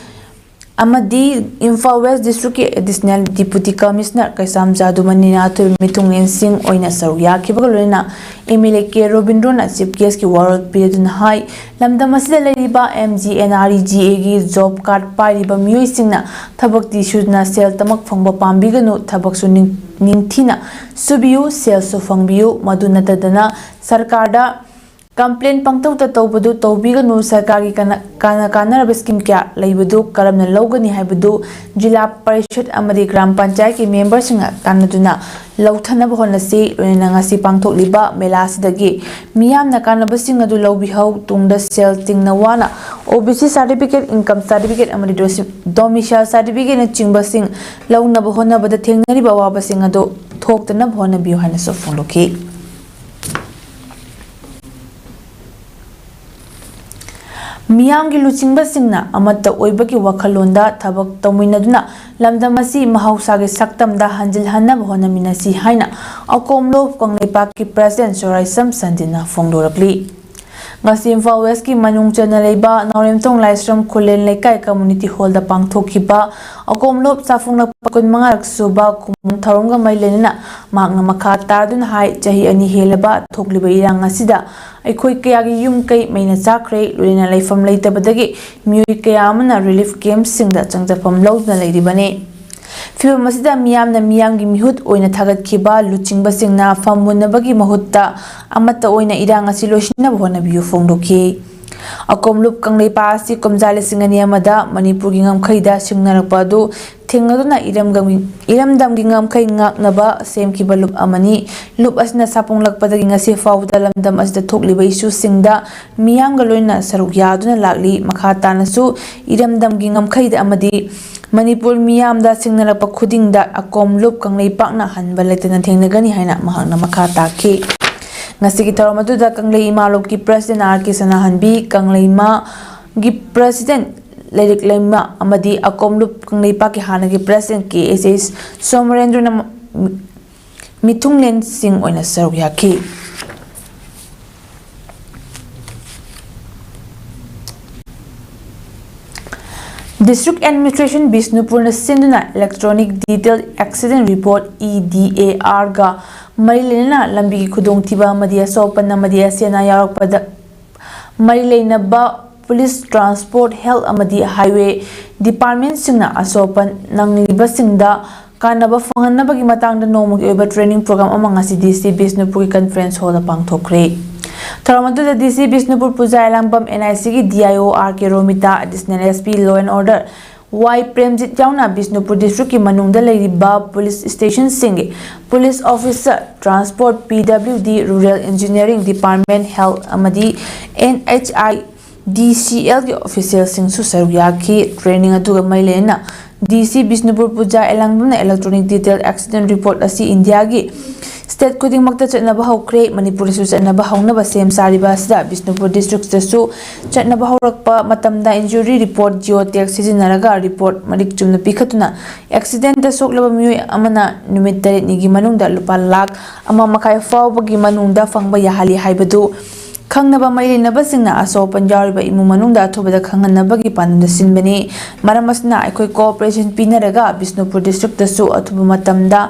ꯑꯃꯗꯤ ꯏꯝꯐꯥꯜ West District ꯀꯤ Additional Deputy Commissioner ꯀꯩꯁꯥꯝ ꯖꯥꯗꯨꯃꯅꯤꯅ ꯑꯊꯣꯏꯕ ꯃꯤꯊꯨꯡꯂꯦꯟ ꯁꯤꯡ ꯑꯣꯏꯅ ꯁꯔꯨꯛ ꯌꯥꯈꯤꯕꯒ ꯂꯣꯏꯅꯅ M L A K ꯔꯣꯕꯤꯟꯗ꯭ꯔꯣꯅ Chief Guest ꯀꯤ ꯋꯥꯔꯣꯜ ꯄꯤꯗꯨꯅ ꯍꯥꯏ, ꯂꯝꯗꯝ ꯑꯁꯤꯗ ꯂꯩꯔꯤꯕ M G N R E G A ꯒꯤ job card ꯄꯥꯏꯔꯤꯕ ꯃꯤꯑꯣꯏꯁꯤꯡꯅ ꯊꯕꯛꯇꯤ ꯁꯨꯗꯅ ꯁꯦꯜ ꯇꯃꯛ ꯐꯪꯕ ꯄꯥꯝꯕꯤꯒꯅꯨ, ꯊꯕꯛꯁꯨ ꯅꯤꯡ-, ꯅꯤꯡꯊꯤꯅ ꯁꯨꯕꯤꯌꯨ, ꯁꯦꯜꯁꯨ ꯐꯪꯕꯤꯌꯨ, ꯃꯗꯨ ꯅꯠꯇꯗꯅ ꯁꯔꯀꯥꯔꯗ complain ꯄꯪꯇꯧꯗ ꯇꯧꯕꯗꯨ ꯇꯧꯕꯤꯒꯅꯨ꯫ ꯁꯔꯀꯥꯔꯒꯤ ꯀꯥꯟꯅ-, ꯀꯥꯟꯅ-, ꯀꯥꯟꯅꯔꯕ scheme ꯀꯌꯥ ꯂꯩꯕꯗꯨ ꯀꯔꯝꯅ ꯂꯧꯒꯅꯤ ꯍꯥꯏꯕꯗꯨ ꯖꯤꯂꯥ ꯄꯔꯤꯁꯗ ꯑꯃꯗꯤ ꯒ꯭ꯔꯥꯝ ꯄꯟꯆꯥꯌꯠꯀꯤ member ꯁꯤꯡꯒ ꯇꯥꯟꯅꯗꯨꯅ ꯂꯧꯊꯅꯕ ꯍꯣꯠꯅꯁꯤ꯫ ꯂꯣꯏꯅꯅ ꯉꯁꯤ ꯄꯥꯡꯊꯣꯛꯂꯤꯕ ꯃꯦꯂꯥ ꯑꯁꯤꯗꯒꯤ ꯃꯤꯌꯥꯝꯅ ꯀꯥꯟꯅꯕꯁꯤꯡ ꯑꯗꯨ ꯂꯧꯕꯤꯍꯧ꯫ ꯇꯨꯡꯗ ꯁꯦꯜ ꯇꯤꯡꯅ ꯋꯥꯅ O B C certificate, income certificate ꯑꯃꯗꯤ ꯗꯣꯁꯤ-, domicile certificate ꯅꯆꯤꯡꯕꯁꯤꯡ ꯂꯧꯅꯕ ꯍꯣꯠꯅꯕꯗ ꯊꯦꯡꯅꯔꯤꯕ ꯑꯋꯥꯕꯁꯤꯡ ꯑꯗꯨ ꯊꯣꯛꯇꯅꯕ ꯍꯣꯠꯅꯕꯤꯌꯨ ꯍꯥꯏꯅꯁꯨ ꯐꯣꯡꯗꯣꯛꯈꯤ꯫ ꯃꯤꯌꯥꯝꯒꯤ ꯂꯨꯆꯤꯡꯕꯁꯤꯡꯅ ꯑꯃꯠꯇ ꯑꯣꯏꯕꯒꯤ ꯋꯥꯈꯜꯂꯣꯟꯗ ꯊꯕꯛ ꯇꯧꯃꯤꯟꯅꯗꯨꯅ ꯂꯝꯗꯝ ꯑꯁꯤ ꯃꯍꯧꯁꯥꯒꯤ ꯁꯛꯇꯝꯗ ꯍꯟꯖꯤꯜꯍꯟꯅꯕ ꯍꯣꯠꯅꯃꯤꯟꯅꯁꯤ ꯍꯥꯏꯅ ꯑꯀꯣꯝꯂꯣ ꯀꯪꯂꯩꯄꯥꯛꯀꯤ President ꯁꯣꯔꯥꯏꯁꯝ ꯁꯟꯗꯤꯅ ꯐꯣꯡꯗꯣꯔꯛꯂꯤ꯫ ꯉꯁꯤ ꯏꯝꯐꯥꯜ West ꯀꯤ ꯃꯅꯨꯡ ꯆꯟꯅ ꯂꯩꯕ ꯅꯥꯎꯔꯦꯝꯊꯣꯡ ꯂꯥꯏꯁ꯭ꯔꯝ ꯈꯨꯂꯦꯟ ꯂꯩꯀꯥꯏ Community Hall ꯗ ꯄꯥꯡꯊꯣꯛꯈꯤꯕ ꯑꯀꯣꯝꯂꯣꯞ ꯆꯥꯐꯨꯡꯂꯛꯄ ꯀꯨꯟꯃꯉꯥꯔꯛ ꯁꯨꯕ ꯈꯨꯃꯟ ꯊꯧꯔꯝꯒ ꯃꯔꯤ ꯂꯩꯅꯅ ꯃꯍꯥꯛꯅ ꯃꯈꯥ ꯇꯥꯗꯨꯅ ꯍꯥꯏ, ꯆꯍꯤ ꯑꯅꯤ ꯍꯦꯜꯂꯕ ꯊꯣꯛꯂꯤꯕ ꯏꯔꯥꯡ ꯑꯁꯤꯗ ꯑꯩꯈꯣꯏ ꯀꯌꯥꯒꯤ ꯌꯨꯝ ꯀꯩ ꯃꯩꯅ ꯆꯥꯛꯈ꯭ꯔꯦ, ꯂꯣꯏꯅꯅ ꯂꯩꯐꯝ ꯂꯩꯇꯕꯗꯒꯤ ꯃꯤꯑꯣꯏ ꯀꯌꯥ ꯑꯃꯅ ꯔꯤꯂꯤꯐ ꯀꯦꯝꯞꯁꯤꯡꯗ ꯆꯪꯖꯐꯝ ꯂꯧꯗꯨꯅ ꯂꯩꯔꯤꯕꯅꯤ꯫ ꯐꯤꯕꯝ ꯑꯁꯤꯗ ꯃꯤꯌꯥꯝꯅ ꯃꯤꯌꯥꯝꯒꯤ ꯃꯤꯍꯨꯠ ꯑꯣꯏꯅ ꯊꯥꯒꯠꯈꯤꯕ ꯂꯨꯆꯤꯡꯕꯁꯤꯡꯅ ꯐꯝ ꯃꯨꯟꯅꯕꯒꯤ ꯃꯍꯨꯠꯇ ꯑꯃꯠꯇ ꯑꯣꯏꯅ ꯏꯔꯥꯡ ꯑꯁꯤ ꯂꯣꯏꯁꯤꯟꯅꯕ ꯍꯣꯠꯅꯕꯤꯌꯨ ꯐꯣꯡꯗꯣꯛꯈꯤ꯫ ꯑꯀꯣꯝꯂꯨꯞ ꯀꯪꯂꯩꯄꯥꯛ ꯑꯁꯤ ꯀꯨꯝꯖꯥ ꯂꯤꯁꯤꯡ ꯑꯅꯤ ꯑꯃꯗ ꯃꯅꯤꯄꯨꯔꯒꯤ ꯉꯝꯈꯩꯗ ꯁꯤꯡꯅꯔꯛꯄ ꯑꯗꯨ ꯊꯦꯡꯅꯗꯨꯅ ꯏꯔꯝꯒꯝꯒꯤ, ꯏꯔꯝꯗꯝꯒꯤ ꯉꯝꯈꯩ ꯉꯥꯛꯅꯕ ꯁꯦꯝꯈꯤꯕ ꯂꯨꯞ ꯑꯃꯅꯤ꯫ ꯂꯨꯞ ꯑꯁꯤꯅ ꯁꯥꯐꯣꯡꯂꯛꯄꯗꯒꯤ ꯉꯁꯤ ꯐꯥꯎꯕꯗ ꯂꯝꯗꯝ ꯑꯁꯤꯗ ꯊꯣꯛꯂꯤꯕ ꯏꯁꯨꯁꯤꯡꯗ ꯃꯤꯌꯥꯝꯒ ꯂꯣꯏꯅꯅ ꯁꯔꯨꯛ ꯌꯥꯗꯨꯅ ꯂꯥꯛꯂꯤ꯫ ꯃꯈꯥ ꯇꯥꯅꯁꯨ ꯏꯔꯝꯗꯝꯒꯤ ꯉꯝꯈꯩꯗ ꯑꯃꯗꯤ ꯃꯅꯤꯄꯨꯔ ꯃꯤꯌꯥꯝꯗ ꯁꯤꯡꯅꯔꯛꯄ ꯈꯨꯗꯤꯡꯗ ꯑꯀꯣꯝꯂꯨꯞ ꯀꯪꯂꯩꯄꯥꯛꯅ ꯍꯟꯕ ꯂꯩꯇꯅ ꯊꯦꯡꯅꯒꯅꯤ ꯍꯥꯏꯅ ꯃꯍꯥꯛꯅ ꯃꯈꯥ ꯇꯥꯈꯤ꯫ ꯉꯁꯤꯒꯤ ꯊꯧꯔꯝ ꯑꯗꯨꯗ ꯀꯪꯂꯩ ꯏꯃꯥ ꯂꯨꯞꯀꯤ ꯄ꯭ꯔꯁꯤꯗꯦꯟ ꯑꯥꯔ ꯀꯦ ꯁꯅꯥꯍꯟꯕꯤ, ꯀꯪꯂꯩꯃꯥꯒꯤ ꯄ꯭ꯔꯁꯤꯗꯦꯟ ꯂꯩꯔꯤꯛ ꯂꯩꯃ ꯑꯃꯗꯤ ꯑꯀꯣꯝꯂꯨꯞ ꯀꯪꯂꯩꯄꯥꯛꯀꯤ ꯍꯥꯟꯅꯒꯤ ꯄ꯭ꯔꯁꯤꯗꯦꯟ ꯀꯦ ꯑꯩꯆ ꯑꯩꯆ ꯁꯣꯃꯔꯦꯟꯗ꯭ꯔꯅ ꯃꯤꯊꯨꯡꯂꯦꯟꯁꯤꯡ ꯑꯣꯏꯅ ꯁꯔꯨꯛ ꯌꯥꯈꯤ꯫ District Administration ꯕꯤꯁꯅꯨꯄꯨꯔꯅ ꯁꯤꯟꯗꯨꯅ Electronic Detail Accident Report, E D A R, ꯒ ꯃꯔꯤ ꯂꯩꯅꯅ ꯂꯝꯕꯤꯒꯤ ꯈꯨꯗꯣꯡꯊꯤꯕ ꯑꯃꯗꯤ ꯑꯁꯣꯛ ꯑꯄꯟ ꯑꯃꯗꯤ ꯑꯁꯤ ꯑꯅꯥ ꯌꯥꯎꯔꯛꯄꯗ ꯃꯔꯤ ꯂꯩꯅꯕ ꯄꯨꯂꯤꯁ, ꯇ꯭ꯔꯥꯟꯁꯄꯣꯔꯠ, ꯍꯦꯜꯊ ꯑꯃꯗꯤ ꯍꯥꯏꯋꯦ ꯗꯤꯄꯥꯔꯠꯃꯦꯟꯠꯁꯤꯡꯅ ꯑꯁꯣꯛ ꯑꯄꯟ ꯅꯪꯂꯤꯕꯁꯤꯡꯗ ꯀꯥꯟꯅꯕ ꯐꯪꯍꯟꯅꯕꯒꯤ ꯃꯇꯥꯡꯗ ꯅꯣꯡꯃꯒꯤ ꯑꯣꯏꯕ ꯇ꯭ꯔꯦꯅꯤꯡ ꯄ꯭ꯔꯣꯒ꯭ꯔꯥꯝ ꯑꯃ ꯉꯁꯤ ꯗꯤ ꯁꯤ ꯕꯤꯁꯅꯨꯄꯨꯔꯒꯤ ꯀꯟꯐꯔꯦꯟꯁ ꯍꯣꯜꯗ ꯄꯥꯡꯊꯣꯛꯈ꯭ꯔꯦ꯫ ꯊꯧꯔꯝ ꯑꯗꯨꯗ ꯗꯤ ꯁꯤ ꯕꯤꯁꯅꯨꯄꯨꯔ ꯄꯨꯖꯥ ꯑꯦꯂꯥꯡꯕꯝ, ꯑꯦꯟ ꯑꯥꯏ ꯁꯤꯒꯤ D I O R K Romita, additional S P law and order Y Premjit ꯌꯥꯎꯅ ꯕꯤꯁꯅꯨꯄꯨꯔ ꯗꯤꯁꯇ꯭ꯔꯤꯛꯀꯤ ꯃꯅꯨꯡꯗ ꯂꯩꯔꯤꯕ ꯄꯨꯂꯤꯁ ꯁ꯭ꯇꯦꯁꯟꯁꯤꯡꯒꯤ police officer, transport, P W D, rural engineering department, health ꯑꯃꯗꯤ N H I D C ꯑꯦꯜꯒꯤ ꯑꯣꯐꯤꯁꯤꯌꯦꯜꯁꯤꯡꯁꯨ ꯁꯔꯨꯛ ꯌꯥꯈꯤ꯫ ꯇ꯭ꯔꯦꯅꯤꯡ ꯑꯗꯨꯒ ꯃꯔꯤ ꯂꯩꯅꯅ ꯗꯤ ꯁꯤ ꯕꯤꯁꯅꯨꯄꯨꯔ ꯄꯨꯖꯥ ꯑꯦꯂꯥꯡꯕꯝꯅ Electronic Detail Accident Report ꯑꯁꯤ ꯏꯟꯗꯤꯌꯥꯒꯤ ꯁ꯭ꯇꯦꯠ ꯈꯨꯗꯤꯡꯃꯛꯇ ꯆꯠꯅꯕ ꯍꯧꯈ꯭ꯔꯦ꯫ ꯃꯅꯤꯄꯨꯔꯗꯁꯨ ꯆꯠꯅꯕ ꯍꯧꯅꯕ ꯁꯦꯝ ꯁꯥꯔꯤꯕ ꯑꯁꯤꯗ ꯕꯤꯁꯅꯨꯄꯨꯔ ꯗꯤꯁꯇ꯭ꯔꯤꯛꯇꯁꯨ ꯆꯠꯅꯕ ꯍꯧꯔꯛꯄ ꯃꯇꯝꯗ injury report, ꯖꯤꯑꯣ ꯇꯦꯒ ꯁꯤꯖꯤꯟꯅꯔꯒ ꯔꯤꯄꯣꯔꯠ ꯃꯔꯤꯛ ꯆꯨꯝꯅ ꯄꯤꯈꯠꯇꯨꯅ ꯑꯦꯛꯁꯤꯗꯦꯟꯇ ꯁꯣꯛꯂꯕ ꯃꯤꯑꯣꯏ ꯑꯃꯅ ꯅꯨꯃꯤꯠ ꯇꯔꯦꯠꯅꯤꯒꯤ ꯃꯅꯨꯡꯗ ꯂꯨꯄꯥ ꯂꯥꯈ ꯑꯃ ꯃꯈꯥꯏ ꯐꯥꯎꯕꯒꯤ ꯃꯅꯨꯡꯗ ꯐꯪꯕ ꯌꯥꯍꯜꯂꯤ ꯍꯥꯏꯕꯗꯨ ꯈꯪꯅꯕ ꯃꯔꯤ ꯂꯩꯅꯕꯁꯤꯡꯅ ꯑꯁꯣꯛ ꯑꯄꯟ ꯌꯥꯎꯔꯤꯕ ꯏꯃꯨꯡ ꯃꯅꯨꯡꯗ ꯑꯊꯨꯕꯗ ꯈꯪꯍꯟꯅꯕꯒꯤ ꯄꯥꯟꯗꯝꯗ ꯁꯤꯟꯕꯅꯤ꯫ ꯃꯔꯝ ꯑꯁꯤꯅ ꯑꯩꯈꯣꯏ cooperation ꯄꯤꯅꯔꯒ ꯕꯤꯁꯅꯨꯄꯨꯔ districtꯇꯁꯨ ꯑꯊꯨꯕ ꯃꯇꯝꯗ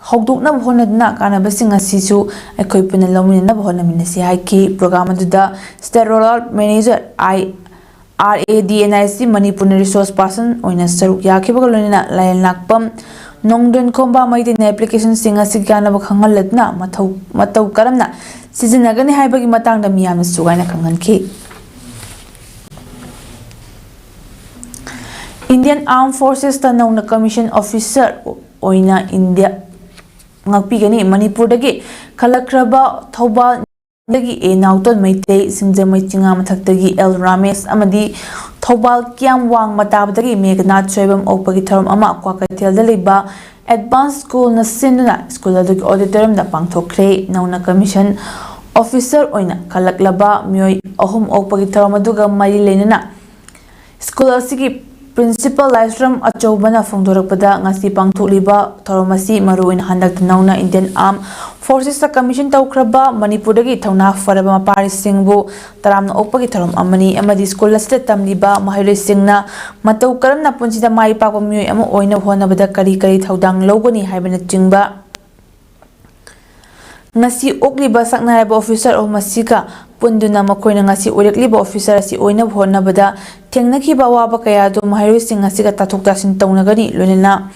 ꯍꯧꯗꯣꯛꯅꯕ ꯍꯣꯠꯅꯗꯨꯅ ꯀꯥꯟꯅꯕꯁꯤꯡ ꯑꯁꯤꯁꯨ ꯑꯩꯈꯣꯏ ꯄꯨꯟꯅ ꯂꯧꯃꯤꯟꯅꯅꯕ ꯍꯣꯠꯅꯃꯤꯟꯅꯁꯤ ꯍꯥꯏꯈꯤ꯫ Program ꯑꯗꯨꯗ State Rollout Manager I R A D N I C ꯃꯅꯤꯄꯨꯔꯅ resource person ꯑꯣꯏꯅ ꯁꯔꯨꯛ ꯌꯥꯈꯤꯕꯒ ꯂꯣꯏꯅꯅ ꯂꯥꯏꯔꯦꯟꯂꯥꯛꯄꯝ ꯅꯣꯡꯗꯣꯟ ꯈꯣꯝꯕ ꯃꯩꯇꯩꯅ applicationꯁꯤꯡ ꯑꯁꯤ ꯀꯥꯟꯅꯕ ꯈꯪꯍꯜꯂꯗꯨꯅ ꯃꯊꯧ ꯃꯇꯧ ꯀꯔꯝꯅ ꯁꯤꯖꯤꯟꯅꯒꯅꯤ ꯍꯥꯏꯕꯒꯤ ꯃꯇꯥꯡꯗ ꯃꯤꯌꯥꯝꯅ ꯁꯨꯒꯥꯏꯅ ꯈꯪꯍꯟꯈꯤ꯫ Indian Armed Forcesꯇ ꯅꯧꯅ commission officer ꯑꯣꯏꯅ ꯏꯟꯗꯤꯌꯥ ꯉꯥꯛꯄꯤꯒꯅꯤ꯫ ꯃꯅꯤꯄꯨꯔꯗꯒꯤ ꯈꯜꯂꯛꯈ꯭ꯔꯕ ꯊꯧꯕꯥꯜ ꯗꯒꯤ ꯑꯦ ꯅꯥꯎꯇꯣꯟ ꯃꯩꯇꯩ, ꯁꯤꯡꯖꯃꯩ ꯆꯤꯉꯥ ꯃꯊꯛꯇꯒꯤ ꯑꯦꯜ ꯔꯥꯃꯦꯁ ꯑꯃꯗꯤ ꯊꯧꯕꯥꯜ ꯀꯤꯌꯥꯝ ꯋꯥꯡꯃ ꯇꯥꯕꯗꯒꯤ ꯃꯦꯘꯅꯥꯊ ꯁꯣꯏꯕꯝ ꯑꯣꯛꯄꯒꯤ ꯊꯧꯔꯝ ꯑꯃ ꯀ꯭ꯋꯥꯀꯩꯊꯦꯜꯗ ꯂꯩꯕ Advance Schoolꯅ ꯁꯤꯟꯗꯨꯅ school ꯑꯗꯨꯒꯤ auditoriumꯗ ꯄꯥꯡꯊꯣꯛꯈ꯭ꯔꯦ꯫ ꯅꯧꯅ commission officer ꯑꯣꯏꯅ ꯈꯜꯂꯛꯂꯕ ꯃꯤꯑꯣꯏ ꯑꯍꯨꯝ ꯑꯣꯛꯄꯒꯤ ꯊꯧꯔꯝ ꯑꯗꯨꯒ ꯃꯔꯤ ꯂꯩꯅꯅ school ꯑꯁꯤꯒꯤ principal ꯂꯥꯏꯁ꯭ꯔꯝ ꯑꯆꯧꯕꯅ ꯐꯣꯡꯗꯣꯔꯛꯄꯗ, ꯉꯁꯤ ꯄꯥꯡꯊꯣꯛꯂꯤꯕ ꯊꯧꯔꯝ ꯑꯁꯤ ꯃꯔꯨꯑꯣꯏꯅ ꯍꯟꯗꯛꯇ ꯅꯧꯅ Indian Armed Forcesꯇ commission ꯇꯧꯈ꯭ꯔꯕ ꯃꯅꯤꯄꯨꯔꯗꯒꯤ ꯊꯧꯅꯥ ꯐꯔꯕ ꯃꯄꯥꯔꯤꯁꯤꯡꯕꯨ ꯇꯔꯥꯝꯅ ꯑꯣꯛꯄꯒꯤ ꯊꯧꯔꯝ ꯑꯃꯅꯤ ꯑꯃꯗꯤ school ꯑꯁꯤꯗ ꯇꯝꯂꯤꯕ ꯃꯍꯩꯔꯣꯏꯁꯤꯡꯅ ꯃꯇꯧ ꯀꯔꯝꯅ ꯄꯨꯟꯁꯤꯗ ꯃꯥꯏ ꯄꯥꯛꯄ ꯃꯤꯑꯣꯏ ꯑꯃ ꯑꯣꯏꯅꯕ ꯍꯣꯠꯅꯕꯗ ꯀꯔꯤ ꯀꯔꯤ ꯊꯧꯗꯥꯡ ꯂꯧꯒꯅꯤ ꯍꯥꯏꯕꯅꯆꯤꯡꯕ ꯉꯁꯤ ꯑꯣꯛꯂꯤꯕ ꯁꯛꯅꯥꯏꯔꯕ officer ꯑꯍꯨꯝ ꯑꯁꯤꯒ ꯄꯨꯟꯗꯨꯅ ꯃꯈꯣꯏꯅ ꯉꯁꯤ ꯑꯣꯏꯔꯛꯂꯤꯕ officer ꯑꯁꯤ ꯑꯣꯏꯅꯕ ꯍꯣꯠꯅꯕꯗ ꯊꯦꯡꯅꯈꯤꯕ ꯑꯋꯥꯕ ꯀꯌꯥ ꯑꯗꯨ ꯃꯍꯩꯔꯣꯏꯁꯤꯡ ꯑꯁꯤꯒ ꯇꯥꯊꯣꯛ ꯇꯥꯁꯤꯟ ꯇꯧꯅꯒꯅꯤ꯫ ꯂꯣꯏꯅꯅ